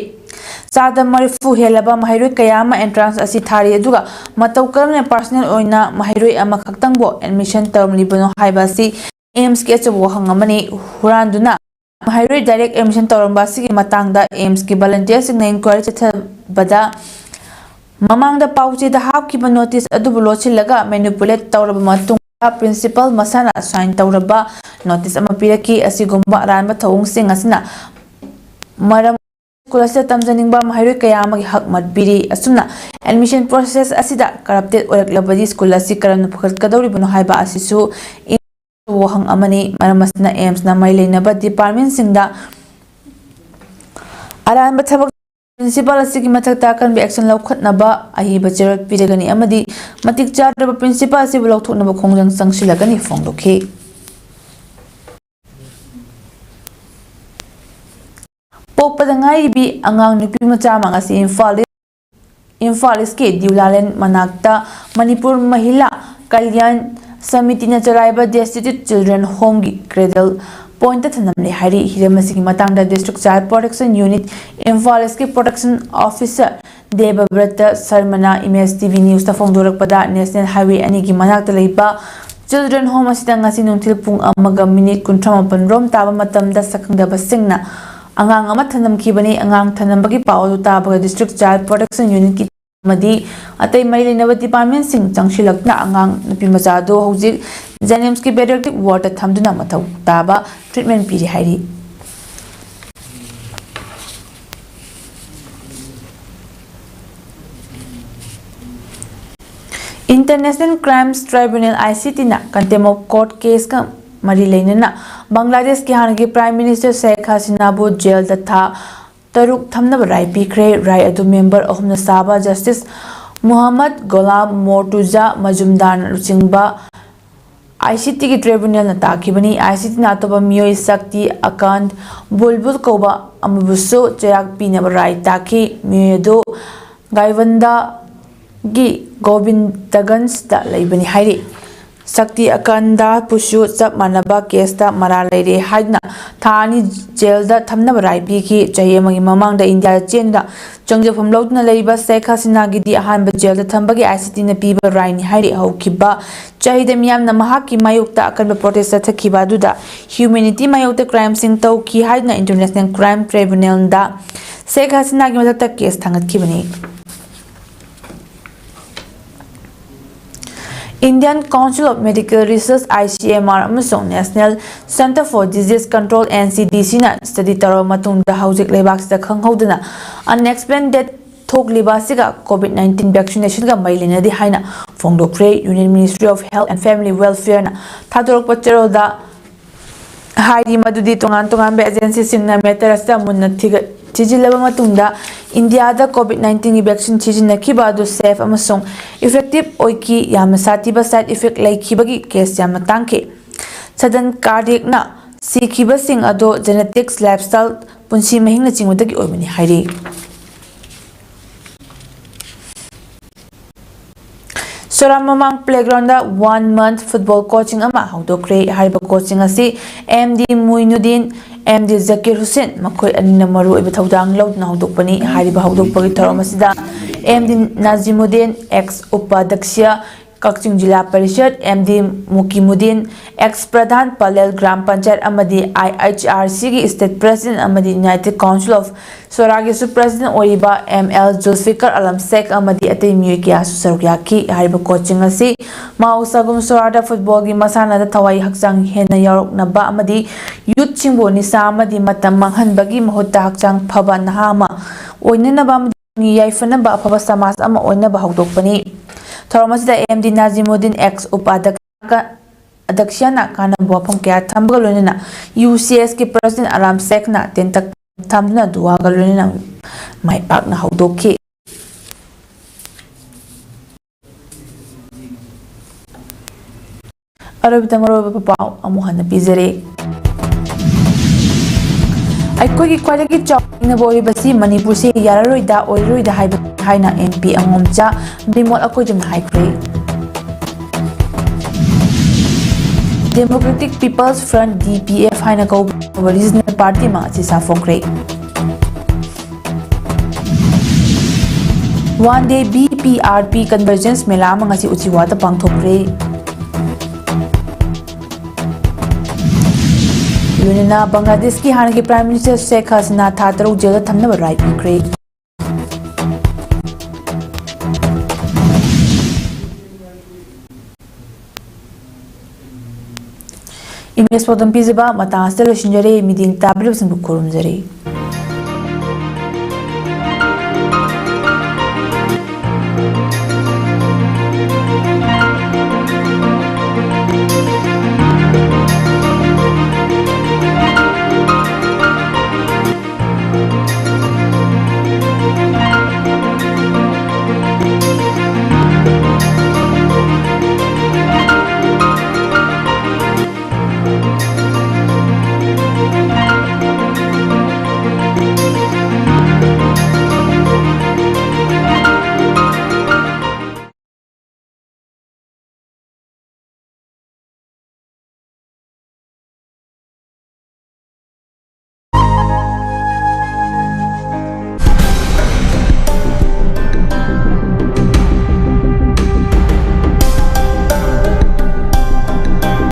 ꯆꯥꯗ ꯃꯔꯤꯐꯨ ꯍꯦꯜꯂꯕ ꯃꯍꯩꯔꯣꯏ ꯀꯌꯥ ꯑꯃ entrance ꯑꯁꯤ ꯊꯥꯔꯤ꯫ ꯑꯗꯨꯒ ꯃꯇꯧ ꯀꯔꯝꯅ personal ꯑꯣꯏꯅ ꯃꯍꯩꯔꯣꯏ ꯑꯃꯈꯛꯇꯪꯕꯨ admission ꯇꯧꯔꯝꯂꯤꯕꯅꯣ ꯍꯥꯏꯕ ꯑꯁꯤ AIMSꯀꯤ ꯑꯆꯧꯕ ꯋꯥꯍꯪ ꯑꯃꯅꯤ꯫ ꯍꯨꯔꯥꯟꯗꯨꯅ ꯃꯍꯩꯔꯣꯏ direct admission ꯇꯧꯔꯝꯕ ꯑꯁꯤꯒꯤ ꯃꯇꯥꯡꯗ AIMSꯀꯤ volunteerꯁꯤꯡꯅ inquiry ꯆꯠꯊꯕꯗ ꯃꯃꯥꯡꯗ ꯄꯥꯎꯆꯦꯗ ꯍꯥꯞꯈꯤꯕ notice ꯑꯗꯨꯕꯨ ꯂꯣꯠꯁꯤꯜꯂꯒ manipulate ꯇꯧꯔꯕ ꯃꯇꯨꯡꯗ principal ꯃꯁꯥꯅ sign ꯇꯧꯔꯕ notice ꯑꯃ ꯄꯤꯔꯛꯈꯤ꯫ ꯑꯁꯤꯒꯨꯝꯕ ꯑꯔꯥꯟꯕ ꯊꯧꯑꯣꯡꯁꯤꯡ ꯑꯁꯤꯅ ꯃꯔꯝ school ꯑꯁꯤꯗ ꯇꯝꯖꯅꯤꯡꯕ ꯃꯍꯩꯔꯣꯏ ꯀꯌꯥ ꯑꯃꯒꯤ ꯍꯛ ꯃꯠꯄꯤꯔꯤ꯫ ꯑꯁꯨꯝꯅ admission process ꯑꯁꯤꯗ corrupted ꯑꯣꯏꯔꯛꯂꯕꯗꯤ school ꯑꯁꯤ ꯀꯔꯝꯅ ꯐꯒꯠꯀꯗꯧꯔꯤꯕꯅꯣ ꯍꯥꯏꯕ ꯑꯁꯤꯁꯨ ꯋꯥꯍꯪ ꯑꯃꯅꯤ꯫ ꯃꯔꯝ ꯑꯁꯤꯅ AIMSꯅ ꯃꯔꯤ ꯂꯩꯅꯕ departmentꯁꯤꯡꯗ ꯑꯔꯥꯟꯕ ꯊꯕꯛ principal ꯑꯁꯤꯒꯤ ꯃꯊꯛꯇ ꯑꯀꯟꯕ action ꯂꯧꯈꯠꯅꯕ ꯑꯍꯩꯕ ꯆꯦꯔꯣꯜ ꯄꯤꯔꯒꯅꯤ ꯑꯃꯗꯤ ꯃꯇꯤꯛ ꯆꯥꯗ꯭ꯔꯕ principal ꯑꯁꯤꯕꯨ ꯂꯧꯊꯣꯛꯅꯕ ꯈꯣꯡꯖꯪ ꯆꯪꯁꯤꯜꯂꯒꯅꯤ ꯐꯣꯡꯗꯣꯛꯈꯤ꯫ ꯄꯣꯛꯄꯗ ꯉꯥꯏꯔꯤꯕꯤ ꯑꯉꯥꯡ ꯅꯨꯄꯤ ꯃꯆꯥ ꯑꯃ ꯉꯁꯤ ꯏꯝꯐꯥꯜ, ꯏꯝꯐꯥꯜ ꯏꯁꯀꯤ ꯗꯤꯎꯂꯥꯂꯦꯟ ꯃꯅꯥꯛꯇ ꯃꯅꯤꯄꯨꯔ ꯃꯍꯤꯂꯥ ꯀꯜꯌꯥꯟ ꯁꯃꯤꯇꯤꯅ ꯆꯂꯥꯏꯕ Destitute Children Homeꯒꯤ cradle pointꯇ ꯊꯅꯝꯂꯦ ꯍꯥꯏꯔꯤ꯫ ꯍꯤꯔꯝ ꯑꯁꯤꯒꯤ ꯃꯇꯥꯡꯗ District Child Protection Unit Imphal ꯏꯁꯀꯤ Protection Officer ꯗꯦꯕꯕ꯭ꯔꯇ ꯁꯔꯃꯅ Image TV Newsꯇ ꯐꯣꯡꯗꯣꯔꯛꯄꯗ, National Highway ꯑꯅꯤꯒꯤ ꯃꯅꯥꯛꯇ ꯂꯩꯕ Children Home ꯑꯁꯤꯗ ꯉꯁꯤ ꯅꯨꯡꯊꯤꯜ ꯄꯨꯡ ꯑꯃꯒ minute ꯀꯨꯟꯊ꯭ꯔꯥ ꯃꯥꯄꯟ ꯔꯣꯝ ꯇꯥꯕ ꯃꯇꯝꯗ ꯁꯛꯈꯪꯗꯕꯁꯤꯡꯅ ꯑꯉꯥꯡ ꯑꯃ ꯊꯅꯝꯈꯤꯕꯅꯤ꯫ ꯑꯉꯥꯡ ꯊꯅꯝꯕꯒꯤ ꯄꯥꯎ ꯑꯗꯨ ꯇꯥꯕꯒ District Child Protection Unitꯀꯤ ꯑꯃꯗꯤ ꯑꯇꯩ ꯃꯔꯤ ꯂꯩꯅꯕ departmentꯁꯤꯡ ꯆꯪꯁꯤꯜꯂꯛꯇꯨꯅ ꯑꯉꯥꯡ ꯅꯨꯄꯤ ꯃꯆꯥ ꯑꯗꯨ ꯍꯧꯖꯤꯛ JNIMSꯀꯤ pediatric wardꯇ ꯊꯝꯗꯨꯅ ꯃꯊꯧ ꯇꯥꯕ treatment ꯄꯤꯔꯤ ꯍꯥꯏꯔꯤ꯫ International Crimes Tribunal, ICTꯅ contempt of court caseꯀ ꯃꯔꯤ ꯂꯩꯅꯅ ꯕꯪꯒ꯭ꯂꯥꯗꯦꯁꯀꯤ ꯍꯥꯟꯅꯒꯤ Prime Minister ꯁꯦꯈ ꯍꯁꯤꯅꯥꯕꯨ ꯖꯦꯜꯗ ꯊꯥ ꯇꯔꯨꯛ ꯊꯝꯅꯕ ꯔꯥꯏ ꯄꯤꯈ꯭ꯔꯦ꯫ ꯔꯥꯏ ꯑꯗꯨ member ꯑꯍꯨꯝꯅ ꯁꯥꯕ Justice ꯃꯨꯍꯝꯃꯗ ꯒꯣꯂꯥꯝ ꯃꯣꯔꯇꯨꯖꯥ ꯃꯖꯨꯝꯗꯥꯔꯅ ꯂꯨꯆꯤꯡꯕ ICTꯒꯤ tribunalꯅ ꯇꯥꯈꯤꯕꯅꯤ꯫ ICTꯅ ꯑꯇꯣꯞꯄ ꯃꯤꯑꯣꯏ ꯁꯛꯇꯤ ꯑꯀꯥꯟ ꯕꯨꯜꯕꯨꯜ ꯀꯧꯕ ꯑꯃꯕꯨꯁꯨ ꯆꯩꯔꯥꯛ ꯄꯤꯅꯕ ꯔꯥꯏ ꯇꯥꯈꯤ꯫ ꯃꯤꯑꯣꯏ ꯑꯗꯨ ꯒꯥꯏꯕꯟꯗꯒꯤ ꯒꯣꯕꯤꯟꯗꯒꯟꯖꯇ ꯂꯩꯕꯅꯤ ꯍꯥꯏꯔꯤ꯫ ꯁꯛꯇꯤ ꯑꯀꯥꯟꯗꯕꯨꯁꯨ ꯆꯞ ꯃꯥꯟꯅꯕ caseꯇ ꯃꯔꯥꯜ ꯂꯩꯔꯦ ꯍꯥꯏꯗꯨꯅ ꯊꯥ ꯑꯅꯤ ꯖꯦꯜꯗ ꯊꯝꯅꯕ ꯔꯥꯏ ꯄꯤꯈꯤ꯫ ꯆꯍꯤ ꯑꯃꯒꯤ ꯃꯃꯥꯡꯗ ꯏꯟꯗꯤꯌꯥꯗ ꯆꯦꯟꯗꯨꯅ ꯆꯪꯖꯐꯝ ꯂꯧꯗꯨꯅ ꯂꯩꯕ ꯁꯦꯈ ꯍꯁꯤꯅꯥꯒꯤꯗꯤ ꯑꯍꯥꯟꯕ ꯖꯦꯜꯗ ꯊꯝꯕꯒꯤ ICTꯅ ꯄꯤꯕ ꯔꯥꯏꯅꯤ ꯍꯥꯏꯔꯤ꯫ ꯍꯧꯈꯤꯕ ꯆꯍꯤꯗ ꯃꯤꯌꯥꯝꯅ ꯃꯍꯥꯛꯀꯤ ꯃꯥꯌꯣꯛꯇ ꯑꯀꯟꯕ protest ꯆꯠꯊꯈꯤꯕ ꯑꯗꯨꯗ humanity ꯃꯥꯌꯣꯛꯇ crimeꯁꯤꯡ ꯇꯧꯈꯤ ꯍꯥꯏꯗꯨꯅ International Crime Tribunalꯗ ꯁꯦꯈ ꯍꯁꯤꯅꯥꯒꯤ ꯃꯊꯛꯇ case ꯊꯥꯡꯒꯠꯈꯤꯕꯅꯤ꯫ Indian Council of Medical Research, ICMR, ꯑꯃꯁꯨꯡ National Centre for Disease Control, NCDCꯅ study ꯇꯧꯔꯕ ꯃꯇꯨꯡꯗ ꯍꯧꯖꯤꯛ ꯂꯩꯕꯥꯛꯁꯤꯗ ꯈꯪꯍꯧꯗꯅ unexplained death ꯊꯣꯛꯂꯤꯕ ꯑꯁꯤꯒ COVID nineteen vaccinationꯒ ꯃꯔꯤ ꯂꯩꯅꯗꯦ ꯍꯥꯏꯅ ꯐꯣꯡꯗꯣꯛꯈ꯭ꯔꯦ꯫ Union Ministry of Health and Family Welfareꯅ ꯊꯥꯗꯣꯔꯛꯄ ꯆꯦꯔꯣꯜꯗ ꯍꯥꯏꯔꯤ ꯃꯗꯨꯗꯤ ꯇꯣꯉꯥꯟ ꯇꯣꯉꯥꯟꯕ agencyꯁꯤꯡꯅ matter ꯑꯁꯤꯗ ꯃꯨꯟꯅ ꯊꯤꯒꯠ-, ꯊꯤꯖꯤꯜꯂꯕ ꯃꯇꯨꯡꯗ ꯏꯟꯗꯤꯌꯥꯗ COVID nineteenꯒꯤ vaccine ꯁꯤꯖꯤꯟꯅꯈꯤꯕ ꯑꯗꯨ safe ꯑꯃꯁꯨꯡ effective ꯑꯣꯏꯈꯤ꯫ ꯌꯥꯝꯅ ꯁꯥꯊꯤꯕ side effect ꯂꯩꯈꯤꯕꯒꯤ case ꯌꯥꯝꯅ ꯇꯥꯡꯈꯤ꯫ Sudden cardiacꯅ ꯁꯤꯈꯤꯕꯁꯤꯡ ꯑꯗꯨ genetics, lifestyle, ꯄꯨꯟꯁꯤ ꯃꯍꯤꯡꯅꯆꯤꯡꯕꯗꯒꯤ ꯑꯣꯏꯕꯅꯤ ꯍꯥꯏꯔꯤ꯫ ꯁꯣꯔꯥ ꯃꯃꯥꯡ playgroundꯗ one month football coaching ꯑꯃ ꯍꯧꯗꯣꯛꯈ꯭ꯔꯦ꯫ ꯍꯥꯏꯔꯤꯕ coaching ꯑꯁꯤ MD ꯃꯨꯏꯅꯨꯗꯤꯟ, MD ꯖꯀꯤꯔ ꯍꯨꯁꯦꯟ ꯃꯈꯣꯏ ꯑꯅꯤꯅ ꯃꯔꯨ ꯑꯣꯏꯕ ꯊꯧꯗꯥꯡ ꯂꯧꯗꯨꯅ ꯍꯧꯗꯣꯛꯄꯅꯤ꯫ ꯍꯥꯏꯔꯤꯕ ꯍꯧꯗꯣꯛꯄꯒꯤ ꯊꯧꯔꯝ ꯑꯁꯤꯗ MD ꯅꯥꯖꯤꯃꯨꯗꯤꯟ, ex ꯎꯄꯥꯙ꯭ꯌꯛꯁ ꯀꯛꯆꯤꯡ ꯖꯤꯂꯥ ꯄꯔꯤꯁꯠ, ꯑꯦꯝ ꯗꯤ ꯃꯨꯀꯤꯃꯨꯗꯤꯟ, ꯑꯦꯛꯁ ꯄ꯭ꯔꯙꯥꯟ ꯄꯂꯦꯜ ꯒ꯭ꯔꯥꯝ ꯄꯟꯆꯥꯌꯠ ꯑꯃꯗꯤ ꯑꯥꯏ ꯑꯩꯆ ꯑꯥꯔ ꯁꯤꯒꯤ ꯁ꯭ꯇꯦꯠ ꯄ꯭ꯔꯁꯤꯗꯦꯟꯠ ꯑꯃꯗꯤ ꯌꯨꯅꯥꯏꯇꯦꯗ ꯀꯥꯎꯟꯁꯤꯜ ꯑꯣꯐ ꯁꯣꯔꯥꯒꯤꯁꯨ ꯄ꯭ꯔꯁꯤꯗꯦꯟꯠ ꯑꯣꯏꯔꯤꯕ ꯑꯦꯝ ꯑꯦꯜ ꯖꯨꯜꯐꯤꯀꯔ ꯑꯂꯝ ꯁꯦꯈ ꯑꯃꯗꯤ ꯑꯇꯩ ꯃꯤꯑꯣꯏ ꯀꯌꯥꯁꯨ ꯁꯔꯨꯛ ꯌꯥꯈꯤ꯫ ꯍꯥꯏꯔꯤꯕ ꯀꯣꯆꯁꯤꯡ ꯑꯁꯤ ꯃꯥꯎ ꯁꯒꯨꯝ ꯁꯣꯔꯥꯗ ꯐꯨꯠꯕꯣꯜꯒꯤ ꯃꯁꯥꯟꯅꯗ ꯊꯋꯥꯏ ꯍꯛꯆꯥꯡ ꯍꯦꯟꯅ ꯌꯥꯎꯔꯛꯅꯕ ꯑꯃꯗꯤ ꯌꯨꯠꯁꯤꯡꯕꯨ ꯅꯤꯁꯥ ꯑꯃꯗꯤ ꯃꯇꯝ ꯃꯥꯡꯍꯟꯕꯒꯤ ꯃꯍꯨꯠꯇ ꯍꯛꯆꯥꯡ ꯐꯕ ꯅꯍꯥ ꯑꯃ ꯑꯣꯏꯅꯅꯕ ꯑꯃꯗꯤ ꯌꯥꯏꯐꯅꯕ ꯑꯐꯕ ꯁꯃꯥꯖ ꯑꯃ ꯑꯣꯏꯅꯕ ꯍꯧꯗꯣꯛꯄꯅꯤ꯫ ꯊꯧꯔꯝ ꯑꯁꯤꯗ ꯑꯦꯝ ꯗꯤ ꯅꯥꯖꯤꯃꯨꯗꯤꯟ, ꯑꯦꯛꯁ ꯎꯄꯥꯙ꯭ꯌꯛꯁ ꯑꯗꯛꯁꯤꯌꯥꯅ ꯀꯥꯟꯅꯕ ꯋꯥꯐꯝ ꯀꯌꯥ ꯊꯝꯕꯒ ꯂꯣꯏꯅꯅ ꯌꯨ ꯁꯤ ꯑꯦꯁꯀꯤ ꯄ꯭ꯔꯁꯤꯗꯦꯟꯠ ꯑꯔꯥꯝ ꯁꯦꯈꯅ ꯇꯦꯟꯇꯛ ꯊꯝꯗꯨꯅ ꯗꯨꯋꯥꯒ ꯂꯣꯏꯅꯅ ꯃꯥꯏ ꯄꯥꯛꯅ ꯍꯧꯗꯣꯛꯈꯤ꯫ ꯑꯔꯣꯏꯕꯗ ꯃꯔꯨꯑꯣꯏꯕ ꯄꯥꯎ ꯑꯃꯨꯛ ꯍꯟꯅ ꯄꯤꯖꯔꯦ꯫ ꯑꯩꯈꯣꯏꯒꯤ ꯈ꯭ꯋꯥꯏꯗꯒꯤ ꯆꯥꯎꯅ ꯆꯤꯡꯅꯕ ꯑꯣꯏꯔꯤꯕꯁꯤ ꯃꯅꯤꯄꯨꯔꯁꯤ ꯌꯥꯔꯔꯣꯏꯗ, ꯑꯣꯏꯔꯔꯣꯏꯗ ꯍꯥꯏꯕ ꯍꯥꯏꯅ ꯑꯦꯝ ꯄꯤ ꯑꯉꯣꯝꯆꯥ ꯕꯤꯃꯣꯜ ꯑꯀꯣꯏꯖꯝꯅ ꯍꯥꯏꯈ꯭ꯔꯦ꯫ Democratic People's Front, D P F ꯍꯥꯏꯅ ꯀꯧꯕ ꯔꯤꯖꯅꯦꯜ ꯄꯥꯔꯇꯤ ꯑꯃ ꯑꯁꯤ ꯁꯥꯐꯣꯡꯈ꯭ꯔꯦ꯫ One Day B P R P Convergence ꯃꯦꯂꯥ ꯑꯃ ꯉꯁꯤ ꯎꯆꯤꯋꯥꯗ ꯄꯥꯡꯊꯣꯛꯈ꯭ꯔꯦ꯫ ꯂꯣꯏꯅꯅ ꯕꯪꯒ꯭ꯂꯥꯗꯦꯁꯀꯤ ꯍꯥꯟꯅꯒꯤ Prime Minister ꯁꯦꯈ ꯍꯁꯤꯅꯥ ꯊꯥ ꯇꯔꯨꯛ ꯖꯦꯜꯗ ꯊꯝꯅꯕ ꯔꯥꯏ ꯄꯤꯈ꯭ꯔꯦ꯫ ꯏꯃꯦꯖ ꯄꯥꯎꯗꯝ ꯄꯤꯖꯕ ꯃꯇꯥꯡ ꯑꯁꯤꯗ ꯂꯣꯏꯁꯤꯟꯖꯔꯦ꯫ ꯃꯤꯠꯌꯦꯡ ꯇꯥꯕꯤꯔꯤꯕꯁꯤꯡꯕꯨ ꯈꯨꯔꯨꯝꯖꯔꯤ꯫